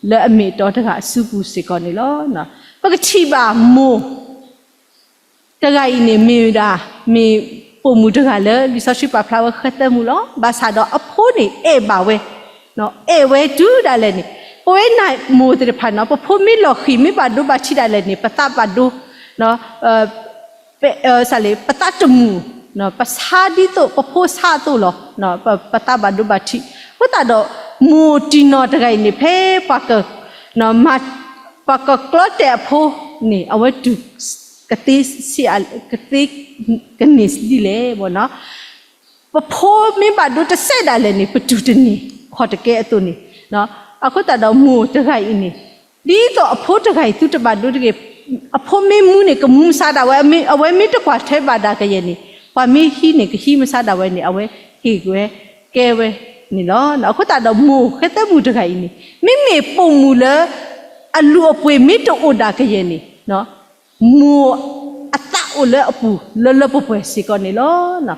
လၢအမ့ၢ်အတီတဂၤအစုပူၤစ့ၢ်ကီးန့ၣ်လီၤ. ပကထံၣ်ဘၣ်မိၢ်တဂၤအံၤန့ၣ် မ့ၢ်ဝဲဒၣ် မ့ၢ်ပိာ်မုၣ်တဂၤလၢ လံာ်စီဆှံပာ်ဖျါဝဲဃဲသဲမုၣ်လီၤ. ဘၣ်ဆၣ်ဒီးအဖိန့ၣ်အဲၣ်ဘၣ်ဝဲ, အဲၣ်ဝဲတုၤဒၣ်လဲာ်န့ၣ်, ပဝဲန့ၣ်မိၢ်သ့ၣ်တဖၣ်န့ၣ် ပဖိမ့ၢ်လီၤဃံၤ မ့ၢ်ဘၣ်ဒိဘၣ်ထံးဒၣ်လဲာ်န့ၣ် ပသးဘၣ်ဒိ ပသးတမုာ်, ပဆါဒ်သိးပဖိဆါအသိးလီၤ. ပသးဘၣ်ဒိဘၣ်ထံး, အဃိသတးဒီး မိၢ်တံၢ်နီၢ်တဂၤအံၤန့ၣ် ဖဲပှၤက ပှၤကကျီတဲာ်အဖိန့ၣ် အဝဲတူၢ်ကသ့ ကသ့ကန့ၢ်ဒ်လဲၣ်. ပဖိမ့ၢ်ဘၣ်ဒိတစဲးဒၣ်လဲာ်န့ၣ် ပတူၢ်တန့ၢ်ခီၣ်တကဲအသိးန့ၣ်, အဃိသတးဒီးမိၢ်တဂၤအံၤန့ၣ် ဒ်သိးအဖိတဂၤအံၤသုတဘၣ်ဒိတဂ့ၤ, အဖိမ့ၢ်မူန့ၣ် ကမူမဆါဒၣ်ဝဲ, အဝဲမ့ၢ်တကွၢ်ထွဲဘၣ်ဒၣ်ကယဲၢ်န့ၣ် ပှၤမ့ၢ်ဟံးန့ၣ် ကဟံးမဆါဒၣ်ဝဲန့ၣ် အဝဲဟ့ၣ်က့ၤဝဲကဲဝဲန့ၣ်လီၤ. အဃိသတးဒီးမိၢ်ဃဲသဲမုၣ်တဂၤအံၤန့ၣ် မ့မ့ၢ်ပိာ်မုၣ်လၢ အလုၢ်အပှ့ၤမ့ၢ်တအိၣ်ဒၣ်ကယဲၢ်န့ၣ် မိၢ်အသးအိၣ်လၢအပူၤလၢလၢပှဲၤပှဲၤစ့ၢ်ကီးန့ၣ်လီၤ.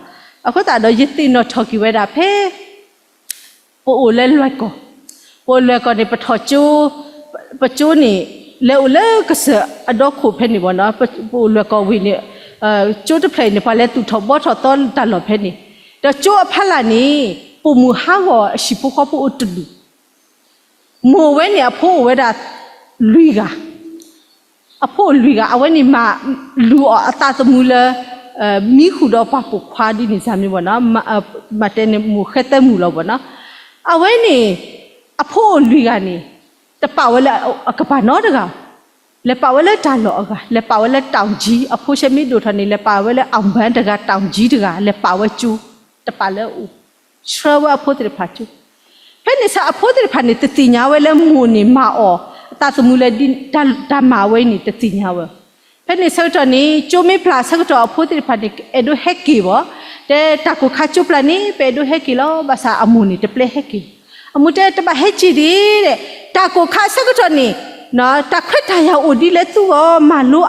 အဃိသတးဒီးယသ့ၣ်နီၣ်ထီၣ်က့ၤဝဲဒၣ်ဖဲ ပအိၣ်လၢလွဲၢ်ကီၢ်, ပအိၣ်လွဲၢ်ကီၢ်န့ၣ် ပထီၣ်ကၠိ, ပကၠိန့ၣ် လဲၤအိၣ်လၢကစၢၢ်အဒီခိၣ်ဖဲန့ၣ်ဘၣ်နီၤ, ပအိၣ်လွဲၢ်ကီၢ်ဝံၤန့ၣ် ကၠိတဖျၢၣ်အံၤန့ၣ် ပှၤလဲၤသူၣ်ထီၣ်ဘှီထီၣ်သီတၢ်လီၢ်ဖဲန့ၣ်, ဒီးကၠိအဖီလာ်န့ၣ် ပိာ်မုၣ်ဟးဂီၤအဟံၣ်ဖိဃီဖိအိၣ်တဒူၣ် မိၢ်ဝဲန့ၣ် အဖိအိၣ်ဝဲဒၣ်လွံၢ်ဂၤ, အဖိအိၣ်လွံၢ်ဂၤ, အဝဲန့ၣ်မၤလူၤအီၤအသးသမူလၢ မံဃုာ်ဒီးပှၤပိာ်ခွါဒ်န့ၣ်စ့ၢ်မ့ၢ်ဘၣ်နီၤ, မၤတဲန့ၣ်မိၢ်ဃဲသဲမုၣ်လီၤဘၣ်နီၤ, အဝဲန့ၣ် အဖိအိၣ်လွံၢ်ဂၤန့ၣ် တပာ်ဝဲလၢအကပၤနီတဂၤ, လဲၤပာ်ဝဲလၢတၢ်လီၢ်အဂၤ, လဲၤပာ်ဝဲလၢ တောင်ကြီး, အဖိဆဲမ့ၢ်ဒိၣ်ထီၣ်န့ၣ် လဲၤပာ်ဝဲလၢ အောင်ပန်း တဂၤ, တောင်ကြီးတဂၤ, လဲၤပာ်ဝဲကၠိ, တပာ်လၢအအိၣ်, ဆှၢဝဲအဖိသ့ၣ်တဖၣ်ကၠိ ဖဲန့ၣ်ဆၢအဖိသ့ၣ်တဖၣ်န့ၣ် တသ့ၣ်ညါဝဲလၢမိၢ်န့ၣ်မၤအီၤအသးသမူလၢ တၢ်မၤဝဲန့ၣ် တသ့ၣ်ညါဝဲ, ဖဲန့ၣ်ဆၢကတီၢ်န့ၣ် ကၠိမ့ၢ်ပျၢ်ဆၢကတီၢ်အဖိသ့ၣ်တဖၣ်န့ၣ် အဲၣ်ဒိးဟဲက့ၤဘၣ်, တဲတၢ်ကိၢ်ခါကၠိပျၢ်န့ၣ် ပအဲၣ်ဒိးဟဲက့ၤလီၤ, ဘၣ်ဆၣ်အမိၢ်န့ၣ်တပျဲဟဲက့ၤ, အမိၢ်တဲတဘၣ်ဟဲက့ၤဒံး, တၢ်ကိၢ်ခါဆၢကတီၢ်န့ၣ် တၢ်ခွဲးတၢ်ယာ်အိၣ်ဒ်လဲၣ်သုဂီၢ် မၤလိ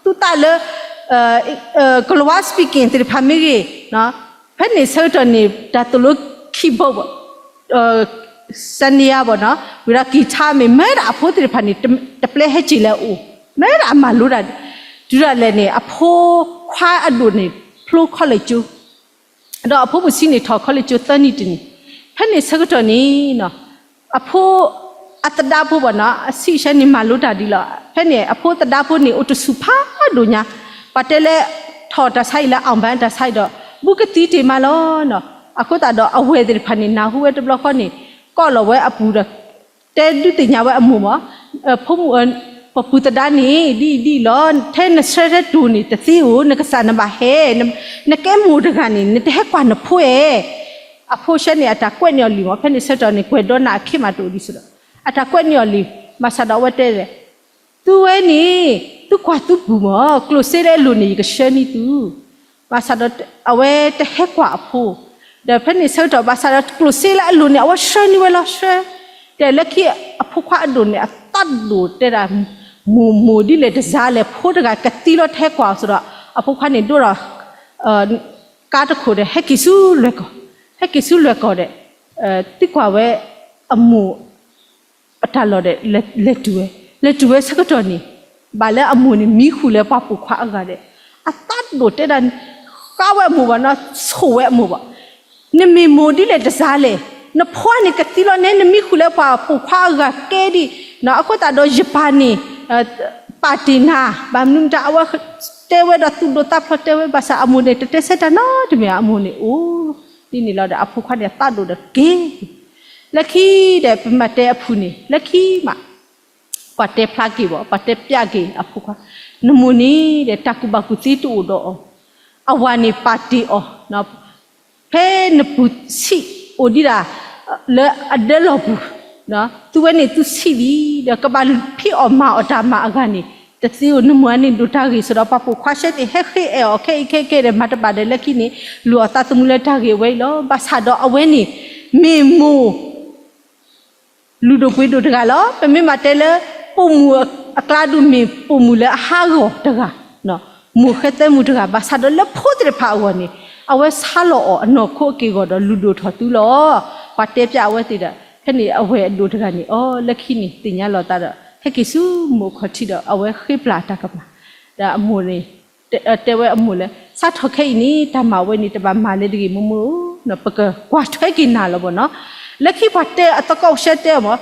သုသးလၢ ကလၤဝါ speaking သ့ၣ်တဖၣ်မ့ၢ်ဂ့ၤ, ဖဲန့ၣ်ဆၢကတီၢ်န့ၣ် တၢ်သိၣ်လိ keyboard စနံယါဘၣ်နီၤ, ဝံၤဒီး guitar မ့ၢ်မၢဒၣ်အဖိသ့ၣ်တဖၣ်န့ၣ် တပျဲဟဲက့ၤလၢအအိၣ်, မၢဒၣ်အမၤလိတၢ်, တုၤဒၣ်လဲာ်န့ၣ် အဖိခွါအဒိၣ်န့ၣ် ဖျိ college ကၠိ ဒီးအဖိမုၣ်ဆံးန့ၣ်ထီၣ် college ကၠိသၢနံၣ်တနံၣ်, ဖဲန့ၣ်ဆၢကတီၢ်န့ၣ် အဖိအသဒါဖိဘၣ်နီၤ အဆံးဆဲန့ၣ်မၤလိတၢ်ဒ်လီၤ, ဖဲန့ၣ် အဖိသဒါဖိန့ၣ် အိၣ်တဆူၣ်ဖးဒိၣ်ညါ, ပှၤတဲလၢ ထီၣ်တၢ်ဆါအံၤလၢ အောင်ပန်း တၢ်ဆါအံၤဒီး ဘူးကသံတ့ၢ်မးလီၤနီၤ, အဃိသတးဒီးအဝဲၢ်သ့ၣ်တဖၣ်န့ၣ် နၢ်ဟူဝဲတဘျီဃီန့ၣ် ကိးလီၤဝဲအပူၤဒီး တဲဒုးသ့ၣ်ညါဝဲအမိၢ်မး, ဖိမုၣ် ပပူၤသဒါန့ၣ် ဒ်အံၤဒ်အံၤလီၤ, ထဲနဆှၢထဲတိၢ်န့ၣ်တသ့ဧိၤ, နကစၢ်နဘၣ်ဟဲ, နကဲမိၢ်တဂၤန့ၣ် နတဟဲကွၢ်နဖိဧါ, အဖိဆဲန့ၣ် အတၢ်ကွဲးန့ၢ်အီၤလံမး, ဖဲန့ၣ်ဆၢကတီၢ်န့ၣ် ကွဲးဒီးနၤအခ့မးတအိၣ်ဒံးစ့ၢ်ဒီး အတၢ်ကွဲးန့ၢ်အီၤလံ, ဘၣ်ဆၣ်ဒီးအဝဲတဲလဲၣ်, သုဝဲန့ၣ် သုကွၢ်သုပူၤမး, ကျိၣ်စ့လၢအလိၤန့ၣ် ယကဆှၢန့ၢ်သု, ဘၣ်ဆၣ်ဒီး အဝဲတဟဲကွၢ်အဖိ, ဒီးဖဲန့ၣ်ဆၢကတီၢ် ဘၣ်ဆၣ်ဒီးကျိၣ်စ့လၢအလိၤန့ၣ် အဝဲဆှၢန့ၢ်ဝဲလီၤ, ဆှၢ, တဲလၢခံအဖိခွါအဒိၣ်န့ၣ် အသးဒိၣ်တဲဒၣ် မိၢ်မိၢ်ဒ်လဲၣ်တစါလဲၣ်, ဖိတဂၤကသံလီၤတဟဲကွၢ်အီၤစ့ၢ်ဒီး အဖိခွါန့ၣ်ဒိၣ်ဒီး ကါတခိၣ်ဒီး ဟဲက့ၤဆူလွဲၢ်ကီၢ်, ဟဲက့ၤဆူလွဲၢ်ကီၢ်ဒီး သံကွၢ်ဝဲအမိၢ် အတၢ်လီၢ်ဒီး လဲၤတုၤဝဲ, လဲၤတုၤဝဲဆၢကတီၢ်န့ၣ် ဘၣ်လၢအမိၢ်န့ၣ် မံဃုာ်လၢပှၤပိာ်ခွါအဂၤဒီး အသးဒိၣ်တဲဒၣ် ဃါဝဲအမိၢ်ဘၣ်နီၤ, ဆိၣ်ဝဲအမိၢ်ဘၣ်, နမ့ၢ်မိၢ်ဒ်လဲၣ်တစါလဲၣ်, နဖိန့ၣ်ကသံလီၤန့ၣ် နမံဃုာ်လၢပှၤပိာ်ခွါအဂၤကဲဒံး, အဃိသတးဒီးယပၢ်န့ၣ် ပာ်တ့ၢ်နၤ, ဘၣ်မနုၤမတၤ အဝဲတဲဝဲဒီးသူၣ်ဒိၣ်သးဖျိးတဲဝဲ ဘၣ်ဆၣ်အမိၢ်န့ၣ် တတဲဆၢတၢ်နီတမံၤ အမိၢ်န့ၣ်အိၣ်ဒ်န့ၣ်လီၤဒီး အဖိခွါန့ၣ် အသးဒိၣ်ဒီးက့ၤ လၢခံဒီး ပမ့ၢ်တဲအဖုၣ်န့ၣ် လၢခံမး ပှၤတဲဖျါက့ၤဘၣ်, ပှၤတဲပျးက့ၤအဖိခွါ, နမိၢ်န့ၣ်ဒီး တၢ်ကူၣ်ဘၣ်ကူၣ်သ့တအိၣ်ဒီးအီၤ, အဝၤန့ၣ်ပာ်တ့ၢ်အီၤ, ဖဲနပူၤဆံးအိၣ်ဒံးဒၣ် လၢအဒၢလီၢ်ပူၤ, သုဝဲန့ၣ်သုဆံးလံ, ဒီးကဘၣ်ဖံးအီၣ်မၤအီၣ်တၢ်မၤအဂၤန့ၣ် တသ့ဧိၤ, နမိၢ်န့ၣ်ဒိၣ်တၢ်ဂ့ၢ်စ့ၢ်ဒီး ပှၤပိာ်ခွါဆှဲသ့ၣ်ဟဲဃ့အဲၣ်အီၤခဲအံၤခဲကဲဒီး မၤတဘၣ်ဒီး လၢခံန့ၣ် လူၤအီၣ်သးသမူလၢတၢ်ဂ့ၢ်အဝဲအံၤလီၤ. ဘၣ်ဆၣ်ဒီးအဝဲန့ၣ် မ့ၢ်မိၢ် လုၢ်ဒိၣ်ပှ့ၤဒိၣ်တဂၤလီၤ. ပမ့ၢ်မၤတဲလၢ ပိာ်မုၣ်အကျါဒုး မ့ၢ်ပိာ်မုၣ်လၢအဟးဂီၤတဂၤ, မိၢ်ဃဲသဲမုၣ်တဂၤ, ဘၣ်ဆၣ်ဒီးလၢဖိသ့ၣ်တဖၣ်အဂီၢ်န့ၣ် အဝဲဆါလီၤအီၤအနီၢ်ခိအက့ၢ်အဂီၤဒီး လုၢ်ဒိၣ်ထီၣ်သုလီၤ. ပှၤတဲပျးအဝဲသ့ၣ်ဒီး ဖဲန့ၣ်အဝဲၢ်အဒိၣ်တဂၤန့ၣ် အီ လၢခံန့ၣ် သ့ၣ်ညါလီၤသးဒီး ဟဲက့ၤဆူမိၢ်အခီၣ်ထံးဒီး အဝဲဃ့ပျၢ်တၢ်ကမၣ်, ဒီးအမိၢ်န့ၣ် တဲဝဲအမိၢ်လၢ စးထီၣ်ခဲအံၤန့ၣ် တၢ်မၤဝဲန့ၣ် တဘၣ်မၤလၢတဂ့ၤ မိၢ်မိၢ်ဧၢ, ပကကွၢ်ထွဲက့ၤနၤလီၤဘၣ်နီၤ. လၢခံပှၤတဲအသကိးဆှဲတဲအီၤမး,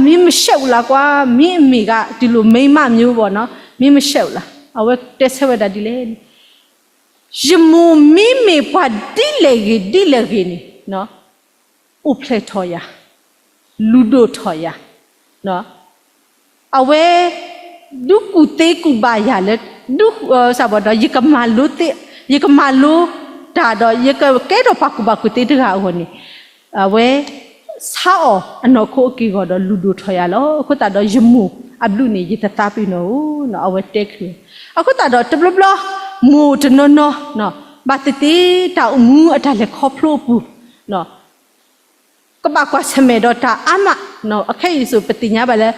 မင်းမရှက်ဘူးလားကွာ, မင်းအမေက ဒီလိုမိန်းမမျိုးပေါ့နော်, မင်းမရှက်ဘူးလား. အဝဲတဲဆၢဝဲဒၣ်ဒ်လဲၣ်န့ၣ်, ယမိၢ်မ့မ့ၢ်ပှၤဒ်လဲၣ်ဂ့ၤဒ်လဲၣ်ဂ့ၤန့ၣ် အိၣ်ဖျဲၣ်ထီၣ်ယၤ, လုၢ်ဒိၣ်ထီၣ်ယၤ, အဝဲ ဒုးကူၣ်သ့ကူၣ်ဘၣ်ယၤလၢ ဒုး ယကမၤလိသ့, ယကမၤလိတၢ်ဒီး ယကကဲထီၣ်ပှၤကူၣ်ဘၣ်ကူၣ်သ့တဂၤအဂီၢ်န့ၣ် အဝဲ ဆါအီၤအနီၢ်ခိအက့ၢ်အဂီၤဒီး လုၢ်ဒိၣ်ထီၣ်ယၤလီၤ. အဃိသတးဒီး ယမိၢ်အဘျုးန့ၣ် ယတသးပ့ၤနီၣ်ဧိၤ, အဝဲတဲချုး. အဃိသတးဒီး တဘျီဘျီ မိၢ်တနီၤနီၤ ဘၣ်သ့ၣ်သ့ၣ် တၢ်အိၣ်မူအတၢ်လဲၤခီဖျိအပူၤ ကဘၣ်ကွၢ်ဆၢၣ်မဲာ်ဒီးတၢ်အါမး, အခဲအံၤစိၤ ပသ့ၣ်ညါဘၣ်လၢ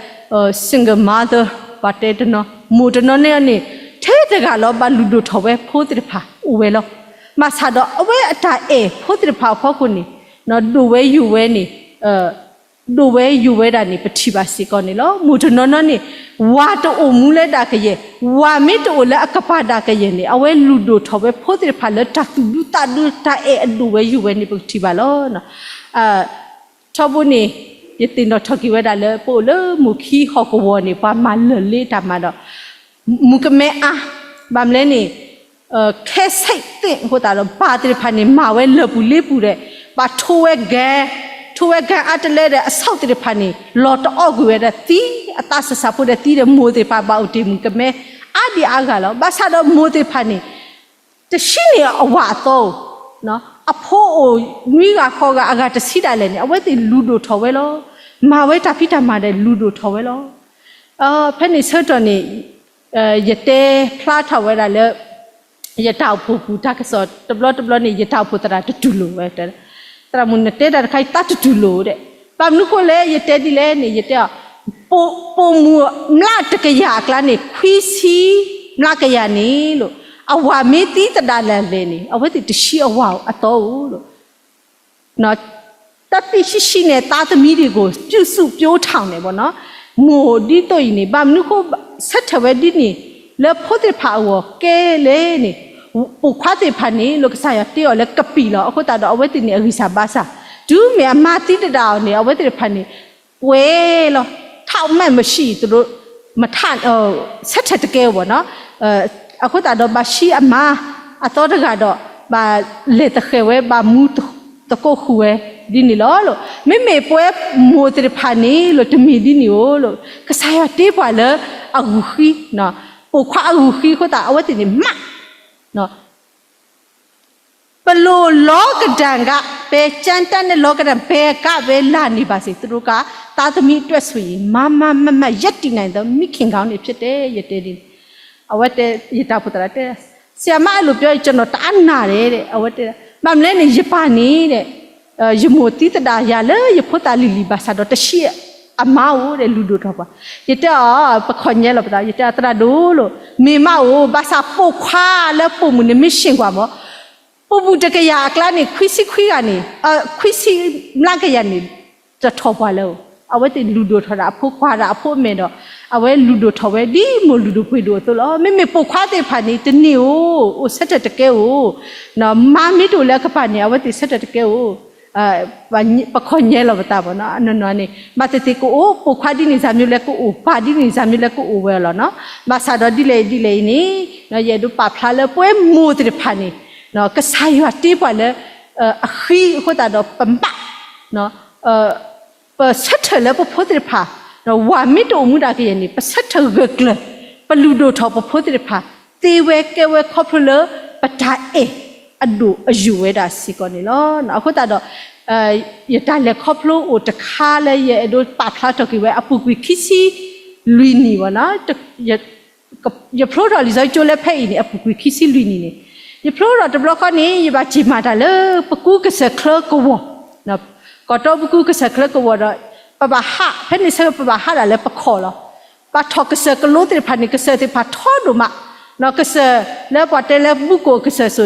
single mother ပှၤတဲတနီၤ, မိၢ်တနီၤန့ၣ်န့ၣ် ထဲတဂၤလီၤ ဘၣ်လုၢ်ဒိၣ်ထီၣ်ဝဲဖိသ့ၣ်တဖၣ်အိၣ်ဝဲလီၤ. ဘၣ်ဆၣ်ဒီးအဝဲအတၢ်အဲၣ်ဖိသ့ၣ်တဖၣ်အဖီခိၣ်န့ၣ် ဒိၣ်ဝဲယိာ်ဝဲန့ၣ် ဒိၣ်ဝဲယိာ်ဝဲဒၣ်န့ၣ် ပထံၣ်ဘၣ်စ့ၢ်ကီးန့ၣ်လီၤ. မိၢ်တနီၤနီၤန့ၣ် ဝၤတအိၣ်မူလၢဒၣ်ကယဲၢ်, ဝၤမ့ၢ်တအိၣ်လၢအကပၤဒၣ်ကယဲၢ်န့ၣ် အဝဲလုၢ်ဒိၣ်ထီၣ်ဝဲဖိသ့ၣ်တဖၣ်လၢတၢ်သူၣ်ဒူသးဒူ တၢ်အဲၣ်အဒိၣ်ဝဲယိာ်ဝဲန့ၣ် ပကထံၣ်ဘၣ်လီၤ. ထီဘိန့ၣ် ယသ့ၣ်နီၣ်ထီၣ်က့ၤဝဲဒၣ်လၢ ပအိၣ်လၢမိၢ်ခံဟီၣ်ကဝီၤန့ၣ် ပှၤမၤလၢာ်လ့တၢ်မၤဒီး မုၣ်ကမဲအါ, ဘၣ်မနုၤလဲၣ်န့ၣ် ခဲဆ့ၣ်သ့ၣ်အဃိသတးဒီး ပၢ်သ့ၣ်တဖၣ်န့ၣ် မၤဝဲလၢာ်ပူၤလ့ပူၤဒီး ဘၣ်ထိဝဲကဲ, ထိဝဲကဲအါတလၢဒီး အဆိးသ့ၣ်တဖၣ်န့ၣ် လီၤတအီၣ်ကွံာ်ဝဲဒီးသံ, အသးစၢ်စၢ်ဖိဒီးသံဒီး မိၢ်သ့ၣ်တဖၣ်ဘၣ်အိၣ်တ့ၢ်မုၣ်ကမဲအါဒံးအါဂၤလီၤ. ဘၣ်ဆၣ်ဒီးမိၢ်သ့ၣ်တဖၣ်န့ၣ် တဆံးန့ၢ်အဝၤအသီဧိၤ, အဖိအိၣ်နွံဂၤဃိးဂၤအဂၤတဆံးဒၣ်လဲာ်န့ၣ် အဝဲသ့ၣ်လုၢ်ဒိၣ်ထီၣ်ဝဲလီၤ. မၤဝဲတၢ်ဖံးတၢ်မၤဒီးလုၢ်ဒိၣ်ထီၣ်ဝဲလီၤ. ဖဲန့ၣ်ဆၢကတီၢ်န့ၣ် ယတဲဖျါထီၣ်ဝဲဒၣ်လၢ ယတၢ်အိၣ်ဖှိၣ်ပူၤတၢ်ကစီၣ်တဘျီတဘျီန့ၣ် ယတၢ်အိၣ်ဖှိၣ်သရၣ်တတူၢ်လိာ်ဝဲ, သရၣ်မုၣ်နတဲတၢ်တခါအံၤ သးတတူၢ်လိာ်ဒီး ဘၣ်မနုၤဃိလဲၣ် ယတဲဒ်လဲၣ်န့ၣ် ယတဲအီၤ ပိာ်မုၣ်မျးတကယၤအကျါန့ၣ် ခွံဆံမျးကယၤန့ၣ်လီၤ အဝၤမ့ၢ်သံသဒၣ်လဲာ်လဲာ်န့ၣ် အဝဲသ့ၣ်တဆံးအဝၤအသီဧိၤလီၤ. တၢ်သံဆံးဆံးန့ၣ် သားသမီးတွေကို ပြုစုပျိုးထောင်န့ၣ်ဘၣ်နီၤ, မိၢ်ဒ်သိးအံၤန့ၣ် ဘၣ်မနုၤဃိ ဆၢထၢၣ်ဝဲဒ်န့ၣ် လၢဖိသ့ၣ်တဖၣ်အဂီၢ်ကဲလဲၣ်န့ၣ် ပိာ်ခွါသ့ၣ်တဖၣ်န့ၣ် လၢကစၢ်ယွၤတ့အီၤလၢကပံာ်လီၤ. အဃိသတးဒီး အဝဲသ့ၣ်န့ၣ် အဂံၢ်စၢ်ဘါစၢ် တုၤမ့ၢ်အမါသံတဒၣ်အီၤန့ၣ် အဝဲသ့ၣ်တဖၣ်န့ၣ် ကွဲးလီၤ ထောက်မှတ်မရှိ သူတို့ မထ ဆၢထၢၣ်တကဲဘၣ်နီၤ. အဃိသတးဒီး ဘၣ်ဆံးအမါအသီတဂၤဒီး ဘၣ်လဲၤသဃဲၤဝဲ ဘၣ်မူသကိးဃုာ်ဝဲဒ်န့ၣ်လီၤ. မ့မ့ၢ်ပဝဲမိၢ်သ့ၣ်တဖၣ်န့ၣ်လီၤ တမ့ၢ်ဒ်န့ၣ်ဧိၤလီၤ. ကစၢ်ယွၤတ့ပှၤလၢအဂုာ်ဃံ, ပိာ်ခွါအဂုာ်ဃံအဃိသတး အဝဲသ့ၣ်န့ၣ်မး ပလိၤလီကဒၣ်ကး ပဲကြမ်းတမ်းနဲ့ လီကဒၣ် ဘယ်ကပ်ဝဲလာနေပါစေ သူတို့က သားသမီးအတွက်ဆိုရင် မားမားမတ်မတ် ရပ်တည်နိုင်သော မိခင်ကောင်းတွေ ဖြစ်တယ် ယတဲဒ်န့ၣ် အဝဲတဲ ယတၢ်အိၣ်ဖှိၣ်သရၣ်တဲ ဆရာမအဲလိုပြောရင် ကျွန်တော်တအားနာတယ်တဲ့ အဝဲတဲ ဘၣ်မနုၤလဲၣ်န့ၣ် ယပၢ်န့ၣ်တဲ့ ယမိၢ်သံသဒၣ်ယၤလၢယဖိသၣ်လံၤလံၤဘၣ်ဆၣ်ဒီး တဆံးအမါဧိၤဒီး လုၢ်ဒိၣ်ထီၣ်ပှၤ ယတဲအီၤ ပခီၣ်ညါလီၤပသး ယတဲအီၤ သရၣ်ဒိၣ်လီၤ မ့ၢ်မးဧိၤ ဘၣ်ဆၣ်ပိာ်ခွါလၢပိာ်မုၣ်န့ၣ် မ့ၢ်ရှ့ၣ်ကွၢ်မး ပိာ်မုၣ်တကယၤအကျါန့ၣ် ခွံဆံခွံဂၤန့ၣ် ခွံဆံမျးကယၤန့ၣ် တထီၣ်ပှၤလၢၤဧိၤ အဝဲသ့ၣ်လုၢ်ဒိၣ်ထီၣ်ဒၣ်အဖိခွါဒၣ်အဖိအမဲာ်ဒီး အဝဲလုၢ်ဒိၣ်ထီၣ်ဝဲ ဒ်မိၢ်လုၢ်ဒိၣ်ပှ့ၤဒိၣ်အသိးလီၤ. မ့မ့ၢ်ပိာ်ခွါသ့ၣ်တဖၣ်န့ၣ် တန့ၢ်ဧိၤ အိၣ်ဆၢထၢၣ်တကဲဧိၤ မါမ့ၢ်တအိၣ်လၢအကပၤန့ၣ် အဝဲသ့ၣ်ဆၢထၢၣ်တကဲဧိၤ ပခီၣ်ညါလီၤပသးဘၣ်နီၤ အနီၢ်နီၢ်န့ၣ် ဘၣ်သ့ၣ်သ့ၣ်ကအိၣ် ပိာ်ခွါဒ်န့ၣ် စၢ်မ့ၢ်လဲၤကအိၣ် ပၢ်ဒ်န့ၣ်စၢ်မ့ၢ်လဲၤကအိၣ်ဝဲလီၤနီၤ. ဘၣ်ဆၣ်ဒီးဒ်လဲၣ်ဒ်လဲၣ်အံၤန့ၣ် ယအဲၣ်ဒိးပာ်ဖျါလၢပဝဲမိၢ်သ့ၣ်တဖၣ်န့ၣ် ကစၢ်ယွၤတ့ပှၤလၢ အဃံအဃိသတးဒီးပမး ပဆၢထၢၣ်လၢပဖိသ့ၣ်တဖၣ် ဝၤမ့ၢ်တအိၣ်မူဒၣ်ကယဲၢ်န့ၣ် ပဆၢထၢၣ်ဂၢၢ်ကျၢၤ ပလုၢ်ဒိၣ်ထီၣ်ပဖိသ့ၣ်တဖၣ် သ့ဝဲကဲဝဲခီဖျိလၢပတၢ်အဲၣ်အဒိၣ်အယိာ်ဝဲဒၣ်စ့ၢ်ကီးန့ၣ်လီၤ. အဃိသတးဒီး ယတၢ်လဲၤခီဖျိအိၣ်တခါလၢယအဲၣ်ဒိးပာ်ဖျါထီၣ်က့ၤဝဲအပူၤကွံာ်ခံဆံလွံၢ်နံၣ်ဘၣ်နီၤ, ယဖျိထီၣ်လံာ်စီဆှံကၠိလၢဖဲအံၤန့ၣ် အပူၤကွံာ်ခံဆံလွံၢ်နံၣ်န့ၣ်, ယဖျိထီၣ်တဘျီဃီန့ၣ် ယဘၣ်စံၣ်မၤတၢ်လၢပကူကစၢၢ်ချၢကဝီၤ, ကီၢ်တီပကူကစၢၢ်ချၢကဝီၤဒီး ပဘၣ်ဟး ဖဲန့ၣ်ဆၢကတီၢ်ပဘၣ်ဟးဒၣ်လၢပခီၣ်လီၤ. ဘၣ်ထီၣ်ကစၢၢ်ကလိသ့ၣ်တဖၣ်န့ၣ် ကစၢၢ်သ့ၣ်တဖၣ်ထီဒိၣ်မး, ကစၢၢ်လၢပှၤတဲလၢဘူကိၣ်ကစၢၢ်ဆိ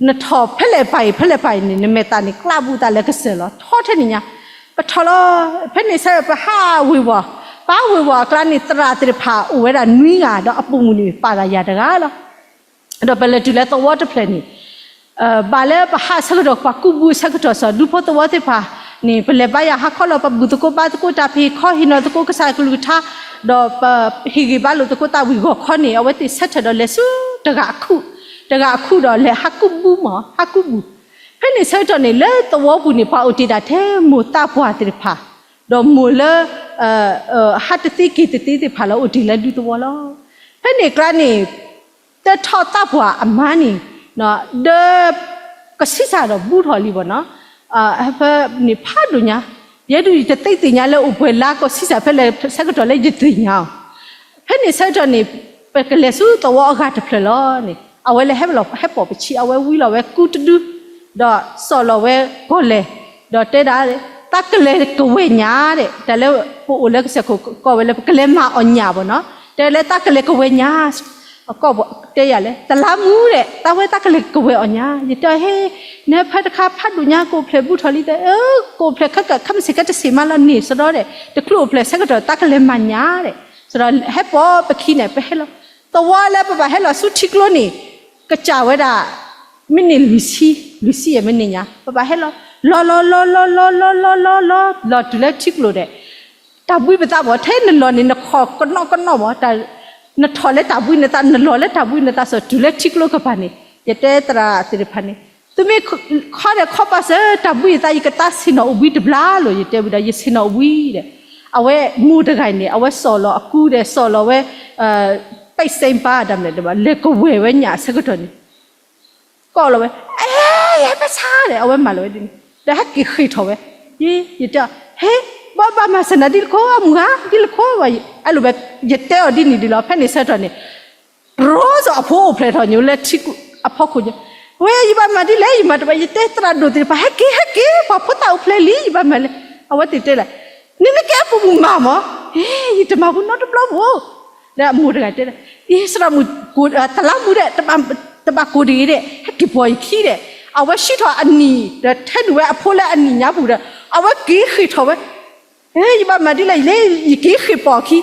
နထီၣ်ဖဲလဲၣ်ပၤအံၤ ဖဲလဲၣ်ပၤအံၤန့ၣ် နမဲာ်သၣ်န့ၣ် ကျးဘူးသးလၢကစၢၢ်လီၤ. ထီထဲန့ၣ်ညါ, ပထီၣ်လီၤ. ဖဲန့ၣ်ဆၢပဟးဝ့ၤဝီၤ, ပဟးဝ့ၤဝီၤအကျါန့ၣ် သရၣ်သ့ၣ်တဖၣ်အိၣ်ဝဲဒၣ်နွံဂၤ ဒီးအပိာ်မုၣ်န့ၣ် ပာ်သးယၤတဂၤလီၤ. ဒီးပလဲၤတုၤလၢသဝီတဖျၢၣ်န့ၣ် ဘၣ်လၢပဟးဆၢကတီၢ် ပှၤကူၣ်ဘူးဆၢကတီၢ်စီၤ ဒူဖိသဝီသ့ၣ်တဖၣ်န့ၣ် ပလဲၤဘါယွၤဟးခီလီၤ ပဘူၣ်သကိးဘါသကိးတၢ်ဖံးခီ ဟ့ၣ်နီၤသကိးကစၢ်အကလုၢ်ကထါ, ဒီးပဟ့ၣ်ဂံၢ်ဘါလိာ်သကိးသးဝံၤဂီၢ်ခီန့ၣ် အဝဲသ့ၣ်ဆၢထၢၣ်ဒီးလဲၤဆူတဂၤအခုၣ်, တဂၤအခုၣ်ဒီးလဲၤဟးကူၣ်ဘူးမး ဟးကူၣ်ဘူး. ဖဲန့ၣ်ဆၢကတီၢ်န့ၣ် လၢသဝီပူၤန့ၣ် ပှၤအိၣ်တ့ၢ်ဒၣ်ထဲမိၢ်သးပှၢ်သ့ၣ်တဖၣ်, ဒီးမိၢ်လၢ ဟးတသ့က့ၤတသ့သ့ၣ်တဖၣ်လၢအိၣ်တ့ၢ်လၢဒူသဝီလီၤ. ဖဲန့ၣ်အကျါန့ၣ် တထီၣ်သးပှၢ်အမါန့ၣ် ဒီး ကဆံးစၢ်ဒီးဘူးထီၣ်လံဘၣ်နီၤ, ဖဲန့ၣ်ဖးဒိၣ်ညါ, ယဲဒၣ်ယတသ့သ့ၣ်ညါလၢအိၣ်ပှဲၤလါကီၢ်ဆံးစၢ်ဖဲလဲၣ်ဆၢကတီၢ်လၢယတသ့ၣ်ညါအီၤ, ဖဲန့ၣ်ဆၢကတီၢ်န့ၣ် ပကလဲၤဆူသဝီအဂၤတဖျၢၣ်လီၤန့ၣ် အဝဲလဲၤဟဲပီၣ်ပဆံး အဝဲဝံလီၤဝဲကူတဒု, ဒီးစိာ်လီၤဝဲကီၢ်လဲၢ်, ဒီးတဲဒၣ် သးကလဲၤကဝဲၢ်ညါဒဲး တၢ်လၢပအိၣ်လၢကစၢၢ်ခိၣ်ကိးဝဲလၢ ပကလဲၤမၤအီၣ်ညၣ်ဘၣ်နီၤ, တဲလၢသးကလဲၤကဝဲၢ်ညါ အကိးတဲယၤလဲၣ် တလါမူဒီး သးဝဲသးကလဲၤကဝဲၢ်အီၣ်ညၣ်, ယတဲအီၤ ဟ့ နဟဲဖဲတခါဖးဒိၣ်ညါ ကအိၣ်ဖျဲၣ်ဘူးထီၣ်လံတဲ, ကအိၣ်ဖျဲၣ်ခဲကၢ် ခဲမုၢ်ဆ့ၣ်ကဲတဆ့ၣ်မးလီၤန့ၣ် စရီဒီး တချုးအိၣ်ဖျဲၣ်ဆၢကတီၢ် သးကလဲၤမၤညၣ်ဒီး, စရီဟဲပိာ်ပခံန့ၣ် ပဟဲလီၤ, သဝီလၢပဘၣ်ဟဲလီၤဆူထံကျိန့ၣ် ကစၢ်ဝဲဒၣ် မ့ၢ်န့ၢ်လွံၢ်ဆံ, လွံၢ်ဆံယဲၢ်မ့ၢ်န့ၢ်ညါ ပဘၣ်ဟဲလီၤ, လီၤလီၤလီၤလီၤလီၤလီၤလီၤလီၤလီၤ လီၤတုၤလၢထံကျိဒီး တၢ်ဘှံးပသးဘၣ် ထဲနလီၤန့ၣ် နခီၣ်ကနီၣ်ကနီၣ်မး, နထီၣ်လၢတၢ်ဘှံးနသး နလီၤလၢတၢ်ဘှံးနသး စးတုၤလၢထံကျိကပၤန့ၣ် ယတဲသရၣ်သ့ၣ်တဖၣ်န့ၣ် သုမ့ၢ်ခီဒီးခီပာ်စၢၤတၢ်ဘှံးအသး ယကသးဆ့ၣ်နီၤအိၣ်ဘှံးတဘျီလီၤ ယတဲဝံၤဒီး ယဆ့ၣ်နီၤအိၣ်ဘှံးဒီး အဝဲမိၢ်တဂၤန့ၣ် အဝဲစိာ်လီၤအကူဒီး စိာ်လီၤဝဲ ပဲစ့ပၤ တၢ်မနုၤလဲၣ် လဲၤကဝဲၢ်ဝဲညၣ်အဆၢကတီၢ်န့ၣ် ကိးလီၤဝဲ အဲ ယဟဲပၢဆါဒီး အဝဲမၤလီၤဝဲဒ်န့ၣ် ဒီးဟဲက့ၤဃ့ၢ်ထီၣ်ဝဲ, ယတဲအီၤ ဟ့ ဘၣ်ဘၣ်မၤစၢၤနၤဒ်လဲၣ်ခိၣ် အမုၢ်ဧါ ဒ်လဲၣ်ခိၣ်, အဲလိာ်ဝဲ ယတဲအီၤဒ်န့ၣ်ဒ်လီၤ ဖဲန့ၣ်ဆၢကတီၢ်န့ၣ် ရိစိၤအဖိအိၣ်ဖျဲၣ်ထီၣ်ညိလၢထံအဖီခိၣ်ညိ, ဝဲယဘၣ်မၤဒ်လဲၣ် ယမၤတဘၣ် ယတဲသရၣ်ဒိၣ်သ့ၣ်တဖၣ် ဟဲက့ၤ ဟဲက့ၤ ပှၤဖိသၣ်အိၣ်ဖျဲၣ်လံ ယဘၣ်မၤလဲၣ်, အဝဲသ့ၣ်တဲလၢ နမ့ၢ်ကဲအပိာ်မုၣ်မၤမး, ယတမၤဘူးနီတဘျီဘၣ်, ဒီးအမိၢ်တဂၤတဲလၢ အ့ သရၣ်မုၣ် တလါမူဒီး တဘၣ်ကိၢ်တဂ့ၤဒီး ဟဲက့ၤပိာ်ယခံဒီး အဝဲဆှံထီၣ်အနံၣ်ဒီး ထဲဒုးဝဲအဖိလၢအနံၣ်ညါပူၤဒီး အဝဲက့ၤဃ့ၢ်ထီၣ်ဝဲ ယဘၣ်မၤဒ်လဲၣ် ယလဲၤ ယက့ၤဃ့ၢ်ပိာ်အခံ,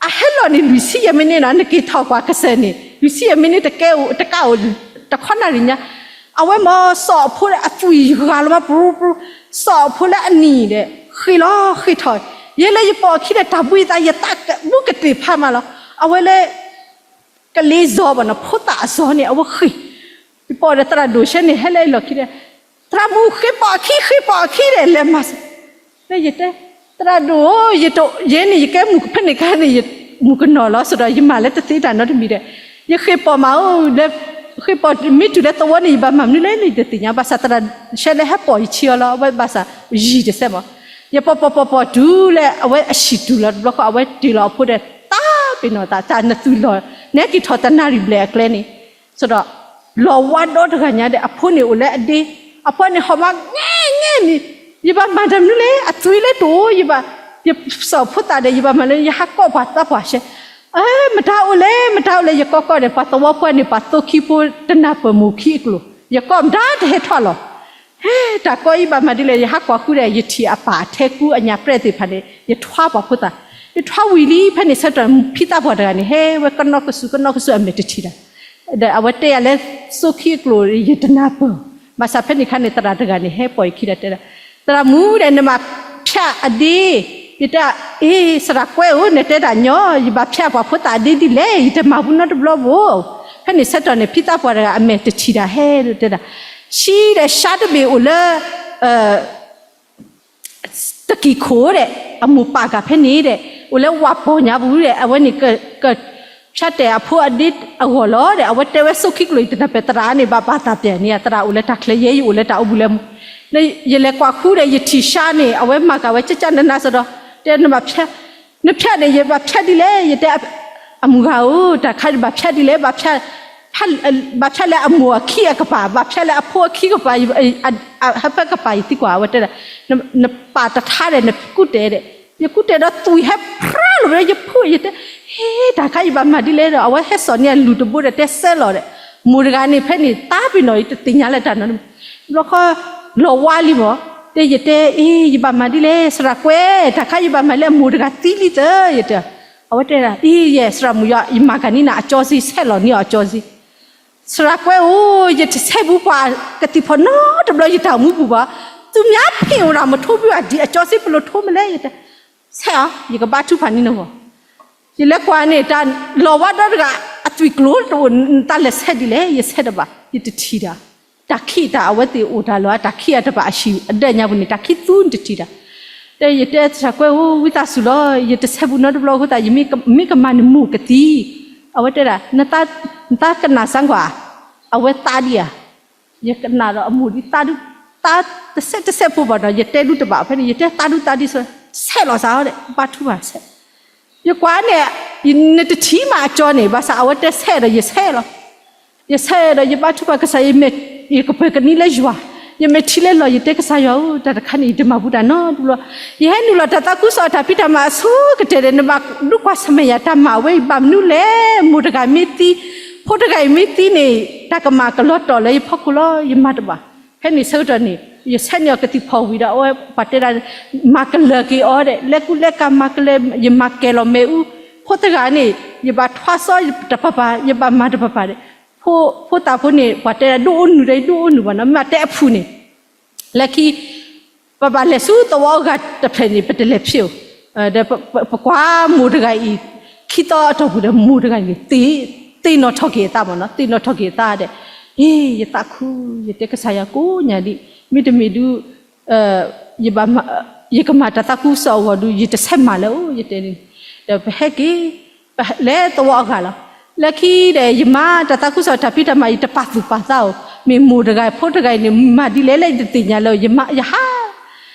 အဟဲလီၤန့ၣ် လွံၢ်ဆံယဲၢ်မ့ၢ်န့ၢ်နီၤ နက့ၤထီၣ်ပှၤကစၢၢ်န့ၣ် လွံၢ်ဆံယဲၢ်မ့ၢ်န့ၢ် တကဲအိၣ် တကးအိၣ် တခီနၣ်ရံၣ်ညါ, အဝဲမ့ၢ်စိာ်အဖိလၢအသွံၣ်ဂၤလီၤမး ပြူပြူ, စိာ်အဖိလၢအနံၣ်ဒီး ဃ့ၢ်လီၤဃ့ၢ်ထီၣ်, ယဲလၢယပိာ်အခံဒီး တၢ်ဘှံးသး ယသးဘူးကတ့ၢ်ဖးမးလီၤ, အဝဲလၢ ကလ့စီၤဘၣ်နီၤ ဖိသၣ်အစီၤန့ၣ် အဝဲဃ့ၢ်, ယပိာ်ဒီးသရၣ်ဒိၣ်ဆဲန့ၣ် ဟဲလၢအလီၢ်ခံဒီး သရၣ်မုၣ် ဃ့ၢ်ပိာ်အခံ ဃ့ၢ်ပိာ်အခံဒီး လဲၤမၤစၢၤ, လၢယတဲ သရၣ်ဒိၣ်ဧၢ ယဲန့ၣ် ယကဲမုၣ်ဖဲန့ၣ်ခါန့ၣ် ယမုၣ်ကနီၤလီၤ စးဒီး ယမၤလၢတသ့တၢ်နီတမံၤဒီး ယဃ့ၢ်ပိာ်မးဧၢ, လၢ ဃ့ၢ်ပိာ်မ့ၢ်တုၤလၢသဝီန့ၣ် ယဘၣ်မၤမနုၤလဲၣ်န့ၣ် ယတသ့ၣ်ညါ, ဘၣ်ဆၣ်သရၣ်ဆဲလၢဟဲပိာ်ယဆံးအီၤလီၤ, အဝဲဘၣ်ဆၣ် ယံာ်တစဲးမး, ယပိာ်ပိာ်ပိာ်ပိာ်တုၤလၢအဝဲအဟံၣ်တုၤလီၤတဘျီဃီ အဝဲတ့ၢ်လီၤအဖိဒီး သးပ့ၤနီၣ်သး တၢ်နသွံၣ်လီၤ နဟဲက့ၤထီၣ်တနၣ်ရံၣ်ဘျဲၣ်အကျဲန့ၣ်, စးဒီး လီၤဝါဒီတဂၤညါဒီး အဖိန့ၣ်အိၣ်လၢအဒ့, အဖိန့ၣ်ဟီၣ်မး ငဲၣ် ငဲၣ်န့ၣ်, ယဘၣ်မၤတၢ်မနုၤလဲၣ် အသွံၣ်လၢတအိၣ် ယဘၣ် ယစိာ်ဖိသၣ်ဒီး ယဘၣ်မၤလၢ ယဟးကိးပှၤသးပှၢ်ဆဲး, မတၤအိၣ်လဲၣ် မတၤအိၣ်လဲၣ် ယကိးကိးဒီး ပှၤသဝီဖိန့ၣ် ပှၤသိခံဖိတနၢ်ပၢၢ်မိၢ်ခံအကျိၤ, ယကိးမတၤတဟဲထီၣ်လီၤ ဟဲ တၢ်ကီအံၤဘၣ်မၤဒ်လဲၣ် ယဟးကွၢ်ဃုာ်ဒီး ယထံၣ်အပၢ်အထဲကူအညၣ်ပြဲၣ်သ့ၣ်တဖၣ်န့ၣ် ယထွါပှၤဖိသၣ်, ယထွါဝံၤလံ ဖဲန့ၣ်ဆၢကတီၢ် ဖံသးပှၢ်တဂၤန့ၣ် ဟဲဝဲကနီၢ်ကစူၣ် ကနီၢ်ကစူၣ်အမဲာ်တထံၣ်တၢ်, ဒီးအဝဲတဲယၤလၢ သိခံအကျိၤ ယတနၢ်ပၢၢ်, ဘၣ်ဆၣ်ဖဲန့ၣ်ခါန့ၣ် သရၣ်တဂၤန့ၣ် ဟဲပိာ်ယခံဒီးတဲဒၣ်, သရၣ်မုၣ်ဒီး နမၤဖၠးအဒ့, ယတဲ အ့ သရၣ်ကွဲးဧၢ နတဲတၢ်ညီ ယဘၣ်ဖၠးပှၤဖိသၣ်အဒ့ဒ်လဲၣ် ယတမၤဘူးနီတဘျီဘၣ်, ဖဲန့ၣ်ဆၢကတီၢ်န့ၣ် ဖံသးပှၢ်တဂၤအမဲာ်တထံၣ်တၢ်ဟဲတဲဒၣ်, ဆံးဒီးရှါတဘ့ၣ်အိၣ်လၢ တက့ၤခိၣ်ဒီး အမိၢ်ပာ်ကၤဖဲန့ၣ်ဒီး အိၣ်လၢဝၤပီၤညါပူၤဒီး အဝဲန့ၣ် ကဖၠါတဲာ်အဖိအဒ့အဂီၢ်လီၤဒီး အဝဲတဲဝဲ စိခံကလိာ်ယတနၢ်ပၢၢ်သရၣ်န့ၣ် ဘၣ်ပာ်သးပျဲၢ်န့ၣ် သရၣ်အိၣ်လၢတၢ်ချၢယဲ ယအိၣ်လၢတၢ်အိပူၤလၢမူ ယလဲၤကွၢ်ဃုဒီး ယထံၣ်ရှါန့ၣ် အဝဲမၤကၤဝဲ ကကနနၤစ့ၢ်ဒီး တဲနဘၣ် နဖၠါန့ၣ် ယဘၣ်ဖၠါဒ်လဲၣ် ယတဲ အမုၢ်ဂၤဧၢ, တၢ်ခါယဘၣ်ဖၠါဒ်လဲၣ်, ဘၣ်ဖၠါလၢအမိၢ်အခံအကပၤ, ဘၣ်ဖၠါလၢအဖိအခံကပၤ, ဟၢဖၢကပၤယသံကွၢ်, အဝဲတဲဒၣ်, နပာ်တထါဒီး နကူၣ်တဲာ်ဒီး, ယကူၣ်တဲာ်ဒီးသွံၣ်ဟဲဖျါလီၤဝဲ ယဖုၣ်ယတဲ, ဟ့ တၢ်ခါယဘၣ်မၤဒ်လဲၣ်ဒီး အဝဲဟဲစိာ်န့ၢ်အလုၢ်တဘိဒီးတဲဆဲးလီၤဒီး, မိၢ်တဂၤန့ၣ်ဖဲန့ၣ် သးပ့ၤနီၣ်အံၤတသ့ၣ်ညါလၢတၢ်နီတမံၤ, ဘျီဃီ လီၤဝါလံမး, တဲယတဲ အ့ ယဘၣ်မၤဒ်လဲၣ် သရၣ်ကွဲး, တၢ်ခါယဘၣ်မၤလၢအမိၢ်တဂၤသံလံသၢ ယတဲ, အဝဲတဲဒၣ် အ့ ယဲ သရၣ်မုၣ်ယီၤ ယမၤကၤန့ၢ်နၤအကၠီစ့ ဆဲးလီၤန့ၢ်အီၤအကၠီစ့ သရၣ်ကွဲးဧၢ, ယတဆဲးဘူးပှၤကသံၣ်ဖီၣ်နီတဘျီယတၢ်အိၣ်မူပူၤဘၣ်, သူများဖံးအိၣ်ဒၣ်မထိဘုၣ်အဒံးအကၠီစ့ပလိာ်ထိမလဲၣ်, ယတဲ, ဆဲးအီၤ ယကဘါထုကဖၣ်န့ၢ်နဂီၢ်, ယလဲၤကွၢ်န့ၣ် တၢ်လီၤဝါဒီတဂၤ အသွံၣ်ကျိၤတအိၣ် နတၢ်လဲၤဆဲးဒ်လဲၣ်, ယဆဲးတဘၣ် ယတထံၣ်တၢ်, တၢ်ခံးတၢ်အဝဲသ့ၣ်အိၣ်တၢ်လီၤ တၢ်ခံးအတဘၣ်အဟံၣ်အဒၢးညါပူၤန့ၣ် တၢ်ခံးသူနတထံၣ်တၢ် ဒီးယတဲသရၣ်ကွဲးဧၢ ဝံသးစူၤလီၤ ယတဆဲးဘူးနီတဘျီအဃိသတး ယမ့ၢ်ကမၤန့ၣ်မိၢ်ကသံ, အဝဲတဲဒၣ် နသးကနၣ်စၢ်ကွၢ်, အဝဲသးဒံးဧါ, ယကနၣ်ဒီးအမိၢ်ဒံးသးဒူ, သးတဆဲးတဆဲးဖိဘၣ်ဒီး ယတဲဒူတဘၣ်ဖဲန့ၣ် ယတဲသးဒူသးဒံး ဆဲးလီၤစၢ်ဒီး ဘါထုကဖၣ်ဆဲး ယကွၢ်န့ၣ် နတထံၣ်မးအကၠီန့ၣ် ဘၣ်ဆၣ်အဝဲတဲဆဲးဒီးယဆဲးလီၤ, ယဆဲးဒီးယဘါထုကဖၣ်ကစၢ်ယွၤ ယကပၢၤကနံလၢယွၤ, ယမ့ၢ်ထံၣ်လၢလီၢ် ယတဲကစၢ်ယွၤဧၢ တၢ်တခါန့ၣ် ယတမၤဘူးတၢ်နီတဘျီ, ယဟဲနုာ်လီၤတၢ်သးခုကစီၣ်တၢ်ဖံးတၢ်မၤအဆိကတၢၢ်ဒီး နဘၣ်ဒိကွၢ်ဆၢၣ်မဲာ်ယၤ တၢ်မၤဝဲအံၤဘၣ်မနုၤလဲၣ်, မိၢ်တဂၤမ့ၢ်သံ, ဖိတဂၤအံၤမ့ၢ်သံန့ၣ် တၢ်ကမၤကလီၤတီၤလၢယဖီခိၣ်လီၤ ယမၤတဘၣ်, ဖဲန့ၣ်ဆၢကတီၢ်န့ၣ် ယဆဲးန့ၢ်အီၤကသံၣ်ဖီၣ်ဝံၤဒီး အဝဲပှၤတဲဒၣ် မၤကလၢၤက့ၤအီၤဒီး လဲၤကူလဲၤကၤမၤကလၢၤ ယမၤကဲၤလီၤမ့ၣ်အူ, ဖိတဂၤန့ၣ် ယဘၣ်ထွါစီတပၤပၤ ယဘၣ်မၤတပၤပၤဒီး ဖိသၣ်ဖိန့ၣ် ပှၤတဲဒၣ်ဒိၣ်အိၣ်နုာ်ဒီး ဒိၣ်အိၣ်နုာ်ဘၣ်နီၤ မ့ၢ်တဲအဖုၣ်န့ၣ် လၢခံ ပဘၣ်လဲၤဆူသဝီအဂၤတဖျၢၣ်န့ၣ် ပတလဲၤဖျ့ဧိၤ, ဒီးပကွၢ်မိၢ်တဂၤအံၤ ခံသီအတီၢ်ပူၤဒီးမိၢ်တဂၤန့ၣ် သ့ၣ်နီၣ်ထီၣ်က့ၤအသးမ့ၢ်နီၤ သ့ၣ်နီၣ်ထီၣ်က့ၤအသးဒီး ဟ့ ယသးခု ယတဲကစၢ်ယွၤကိးညါဒံး မ့တမ့ၢ်ဒုး ယကမၤတၢ်သးခုကစီၣ်အဂီၢ်ဒုး ယတဆဲးမၤလၢၤဧိၤ ယတဲန့ၣ်, ဒီးပဟဲက့ၤ လဲၤသဝီအဂၤလီၤ. လၢခံဒီး ယမၤတၢ်သးခုကစီၣ်တၢ်ဖံးတၢ်မၤ ယတပာ်သူၣ်ပာ်သးဧိၤ, မ့ၢ်မိၢ်တဂၤဖိတဂၤအံၤန့ၣ် မၤဒ်လဲၣ်လၢယတသ့ၣ်ညါလၢၤ ယဟး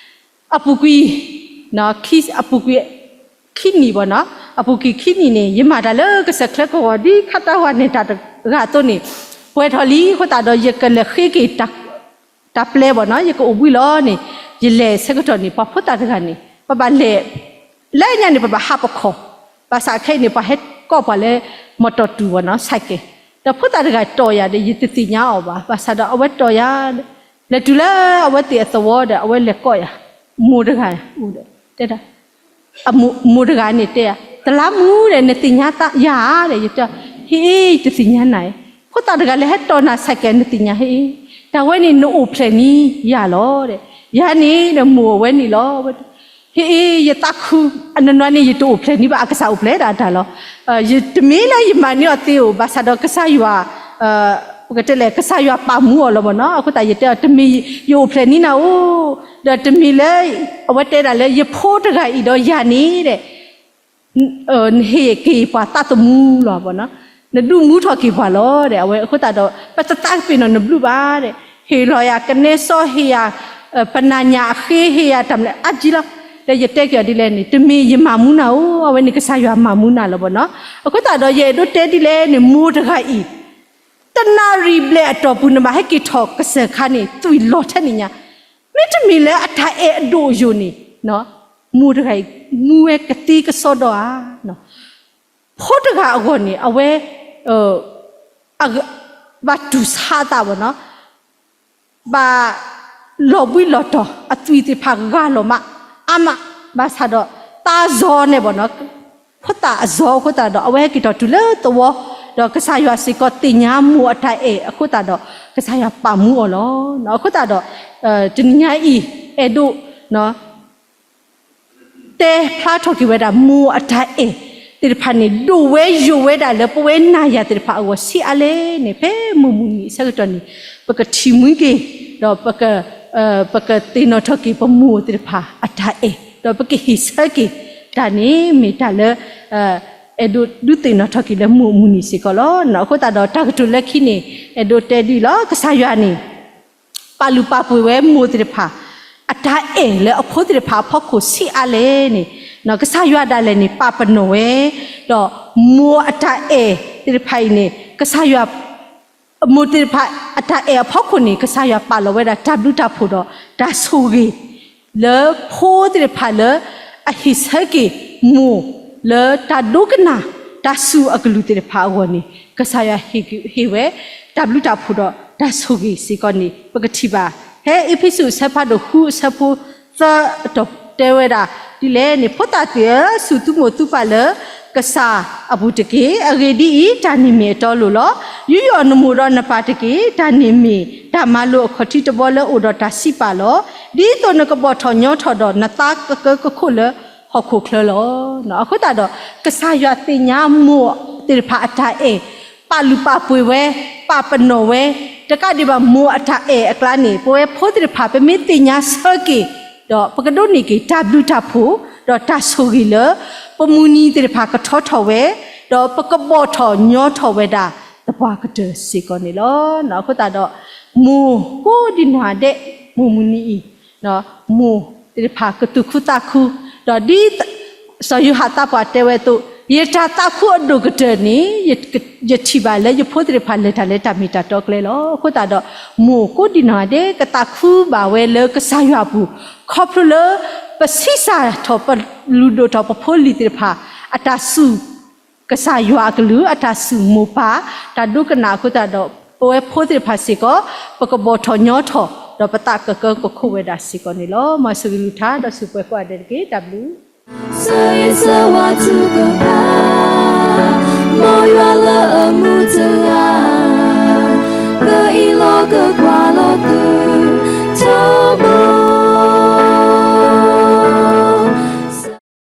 အပူၤကွံာ် အပူၤကွံာ်ခံနံၣ်ဘၣ်နီၤ အပူၤကွံာ်ခံနံၣ်န့ၣ် ယမၤတၢ်လၢကစၢၢ်ချၢကဝီၤ ဒ်ခါတၢ်ဟူးန့ၢ်တၢ်တဂၤအသိးန့ၣ် ပှဲၤထီၣ်လံအဃိသတးဒီး ယကလဲၤဃ့က့ၤ တၢ်ပျဲဘၣ်နီၤ ယကအိၣ်ဘှံးလီၤန့ၣ် ယလဲၤဆၢကတီၢ်န့ၣ် ပှၤဖိသၣ်တဂၤန့ၣ် ပဘၣ်လဲၤ လၢညါန့ၣ် ပဘၣ်ဟးပခီၣ်, ဘၣ်ဆၣ်ခဲအံၤန့ၣ် ပှၤဟဲကိးပှၤလၢ မီၣ်တီၣ်တူၢ်ဘၣ်နီၤ ဆိုင်ကယ်, ဒီးဖိသၣ်တဂၤတီၢ်ယၤဒီး ယတသ့ၣ်ညါအီၤဘၣ်, ဘၣ်ဆၣ်ဒီးအဝဲတီၢ်ယၤ လဲၤတုၤလၢအဝဲသ့ၣ်အသဝီဒီး အဝဲလဲၤကိးယၤ, မိၢ်တဂၤအိၣ်ဒီး တဲဒၣ် မိၢ်တဂၤန့ၣ်တဲယၤ သလါမူဒီး နသ့ၣ်ညါယၤဧါဒီး ယတဲ ဟ့ၣ် တသ့ၣ်ညါနၤ, ဖိသၣ်တဂၤလၢဟဲတီၢ်နၤ ဆိုင်ကယ် နသ့ၣ်ညါဟ့ၣ်, တၢ်ဝဲန့ၣ် နအိၣ်ဖျဲၣ်န့ၢ်ယၤလီၤဒီး ယၤန့ၣ်ဒီး မိၢ်အဝဲန့ၣ်လီၤ, ဟ့ၣ် ယသးခု, အနီၢ်နီၢ်န့ၣ် ယတအိၣ်ဖျဲၣ်န့ၢ်ဘၣ် အကစၢ်အိၣ်ဖျဲၣ်ဒၣ်တၢ်လီၤ, တမ့ၢ်လၢယမၤန့ၢ်အီၤသ့ဧိၤ ဘၣ်ဆၣ်ဒီးကစၢ်ယွၤ ပကတဲလဲၣ် ကစၢ်ယွၤပာ်မူအီၤလီၤဘၣ်နီၤ, အဃိသတးယတဲအီၤ တမ့ၢ်ယအိၣ်ဖျဲၣ်န့ၢ်နၤဧိၤ, ဒီးတမ့ၢ်လၢ အဝဲတဲဒၣ်လၢ ယဖိတဂၤအံၤဒီးယၤန့ၣ်ဒီး နဟ့ၣ်က့ၤပှၤသးသမူလီၤဘၣ်နီၤ, နဒုးမူထီၣ်က့ၤပှၤလီၤဒီး အဝဲအဃိသတးဒီး ပတသးကပ့ၤနီၣ်နဘျုးဘၣ်ဒီး ဟ့ၣ်လီၤယၤကနဲစီ ဟ့ၣ်ယၤ ပနၤညၣ်အဃ့ ဟ့ၣ်ယၤတၢ်မနုၤအါကံလီၤ, ဒီးယတဲက့ၤအီၤဒ်လဲၣ်န့ၣ် တမ့ၢ်ယမၤမူနၤဧိၤ, အဝဲန့ၣ်ကစၢ်ယွၤမၤမူနၤလီၤဘၣ်နီၤ, အဃိသတးဒီး ယအဲၣ်ဒိးတဲဒ်လဲၣ်န့ၣ် မိၢ်တဂၤအံၤ တနၣ်ရံၣ်ဘျဲၣ်အတီၢ်ပူၤ နဘၣ်ဟဲက့ၤထီၣ်ကစၢၢ်ခါန့ၣ် သွံၣ်လီၤထဲန့ၣ်ညါ, မ့တမ့ၢ်လၢအတၢ်အဲၣ်အဒိၣ်အယိာ်န့ၣ် မိၢ်တဂၤအံၤ မူဝဲကသ့ကစီဒီဧါ, ဖိတဂၤအဂီၢ်န့ၣ် အဝဲ ဘၣ်တူၢ်ဆါအသးဘၣ်နီၤ, ဘၣ်လီၤဘှံးလီၤတီၤ အသွံၣ်သ့ၣ်တဖၣ် ဂၢ်လီၤမး အါမး, ဘၣ်ဆၣ်ဒီး သးအဇီန့ၣ်ဘၣ်နီၤ, ဖိသၣ်အဇီအဃိသတးဒီး အဝဲဟဲက့ၤထီၣ်တုၤလၢသဝီ, ဒီးကစၢ်ယွၤစ့ၢ်ကီးသ့ၣ်ညါမိၢ်အတၢ်အဲၣ်အဃိသတးဒီး ကစၢ်ယွၤပာ်မူအီၤလီၤ. အဃိသတးဒီး တနံၤညါအံၤ အဲၣ်ဒိး တဲဖျါထီၣ်က့ၤဝဲဒၣ် မိၢ်အတၢ်အဲၣ်သ့ၣ်တဖၣ်န့ၣ် ဒိၣ်ဝဲယိာ်ဝဲဒၣ်လၢပဝဲနၤယၤသ့ၣ်တဖၣ်အဂီၢ်ဆံးအါလဲၣ်န့ၣ် ဖဲမုၢ်မုၢ်နံၤအဆၢကတီၢ်န့ၣ် ပကထံၣ်မှံက့ၤ ဒီးပက ပကသ့ၣ်နီၣ်ထီၣ်က့ၤပမိၢ်သ့ၣ်တဖၣ်အတၢ်အဲၣ် ဒီးပကဟ့ၣ်ဆၢက့ၤတၢ်န့ၣ် မ့ၢ်တၢ်လၢ အဲၣ်ဒိးဒုးသ့ၣ်နီၣ်ထီၣ်က့ၤလၢမိၢ်အမုၢ်နံၤစ့ၢ်ကီးလီၤ. အဃိသတးဒီးတၢ်ကတိၤလၢခံန့ၣ် အဲၣ်ဒိးတဲဒ်အံၤလီၤ. ကစၢ်ယွၤန့ၣ် ပာ်လုၢ်ပာ်ပှ့ၤဝဲမိၢ်သ့ၣ်တဖၣ် အတၢ်အဲၣ်လၢအဖိသ့ၣ်တဖၣ်အဖီခိၣ်ဆံးအါလဲၣ်န့ၣ်, ကစၢ်ယွၤဒၣ်လဲာ်န့ၣ် ပာ်ပနီၣ်ဝဲ, ဒီးမိၢ်အတၢ်အဲၣ်သ့ၣ်တဖၣ်အံၤန့ၣ် ကစၢ်ယွၤ မိၢ်သ့ၣ်တဖၣ်အတၢ်အဲၣ်အဖီခိၣ်န့ၣ် ကစၢ်ယွၤပာ်လီၤဝဲဒၣ်တၢ်ဘျုးတၢ်ဖှိၣ်ဒီးတၢ်ဆိၣ်ဂ့ၤ လၢဖိသ့ၣ်တဖၣ်လၢအဟ့ၣ်ဆၢက့ၤမိၢ်လၢတၢ်ဒိကနၣ်တၢ်စူၢ်အကလုၢ်သ့ၣ်တဖၣ်အဂီၢ်န့ၣ် ကစၢ်ယွၤဟ့ၣ်ဝဲတၢ်ဘျုးတၢ်ဖှိၣ်ဒီးတၢ်ဆိၣ်ဂ့ၤစ့ၢ်ကီးန့ၣ် ပကထံၣ်ဘၣ် ဖဲအ့းဖ့းစူးအဆၢဖးဒိၣ်ဃုအဆၢဖိသၢအတီၢ်တဲဝဲဒၣ်ဒ်လဲၣ်န့ၣ်, ဖိသၣ်သ့ၣ်ဧၢ, စူၢ်သုမိၢ်သုပၢ်လၢကစၢ်အပူၤတက့ၢ်. အဂ့ၢ်ဒ်အံၤ, တၢ်န့ၣ်မ့ၢ်အတီအလိၤလီၤ. ယူးယီၣ်နမိၢ်ဒီးနပၢ်တက့ၢ်. တၢ်န့ၣ်မ့ၢ်တၢ်မၤလိာ်အခီၣ်ထံးတဘီလၢအိၣ်ဒီးတၢ်စံးပာ်လီၤ. ဒ်သိးနကဘီၣ်ထီၣ်ညီထီၣ်ဒီးနသးကကၢကခိၣ်လၢဟီၣ်ခိၣ်ချၢလီၤ. အဃိသတးဒီး ကစၢ်ယွၤသ့ၣ်ညါမိၢ်သ့ၣ်တဖၣ်အတၢ်အဲၣ်, ပာ်လုၢ်ပာ်ပှ့ၤဝဲ, ပာ်ပနီၣ်ဝဲ, တကးဒံးဘၣ်မိၢ်အတၢ်အဲၣ်အကျါန့ၣ် ပဝဲဖိသ့ၣ်တဖၣ် ပမ့ၢ်သ့ၣ်ညါဆၢက့ၤ ဒီးပကဒိးန့ၢ်က့ၤတၢ်ဘျုးတၢ်ဖှိၣ် ဒီးတၢ်ဆိၣ်ဂ့ၤလၢ ပမုၢ်နံၤသ့ၣ်တဖၣ်ကထီထီၣ်ဝဲ, ဒီးပကဘီၣ်ထီၣ်ညီထီၣ်ဝဲဒၣ်သပှၢ်ကတၢၢ်စ့ၢ်ကီးန့ၣ်လီၤ. အဃိသတးဒီး မိၢ်ကိးဒံနီၢ်ဂၤဒဲး မိၢ်မုၢ်နံၤအံၤ မိၢ်သ့ၣ်တဖၣ်ကသူၣ်ခုသးခု, ဒီးဒ် စီၤယိၤဟၣ်သးပှၢ်တဲဝဲအသိး, ယတၢ်သးခုအဒိၣ်ကတၢၢ်န့ၣ် ယထံၣ်ဘၣ်လၢယဖိသ့ၣ်တဖၣ်လဲၤတၢ်လၢတၢ်မ့ၢ်တၢ်တီကျဲလီၤ. အဃိသတးဒီး မိၢ်ကိးဒံနီၢ်ဂၤဒဲး ကသးခုဘၣ်ဝဲလၢကစၢ်ယွၤအပူၤ, ခီဖျိလၢ ပဆံးစၢ်ထီၣ်ပလူၤဒိၣ်ထီၣ်ပဖိလံၤသ့ၣ်တဖၣ် အတၢ်စူၢ်ကစၢ်ယွၤအကလုၢ်, အတၢ်စူၢ်မိၢ်ပၢ် တၢ်ဒိကနၣ်အဃိသတးဒီး ပဝဲဖိသ့ၣ်တဖၣ်စ့ၢ်ကီး ပကဘီၣ်ထီၣ်ညီထီၣ် ဒီးပသးကကၢကခိၣ်ဝဲဒၣ်စ့ၢ်ကီးန့ၣ်လီၤ. မ်စၢဂ့ၤလုၢ်ထါ ဒီးစူၢ်ပှဲၤကိးဂၤဒဲးတက့ၢ်. တၢ်ဘျုး ဆၢဂ့ၤဆၢဝါထုကဖၣ်, မ်ယွၤလၢအမူတဂၤ, ပအံးလီၤကကွၢ်လီၤသု,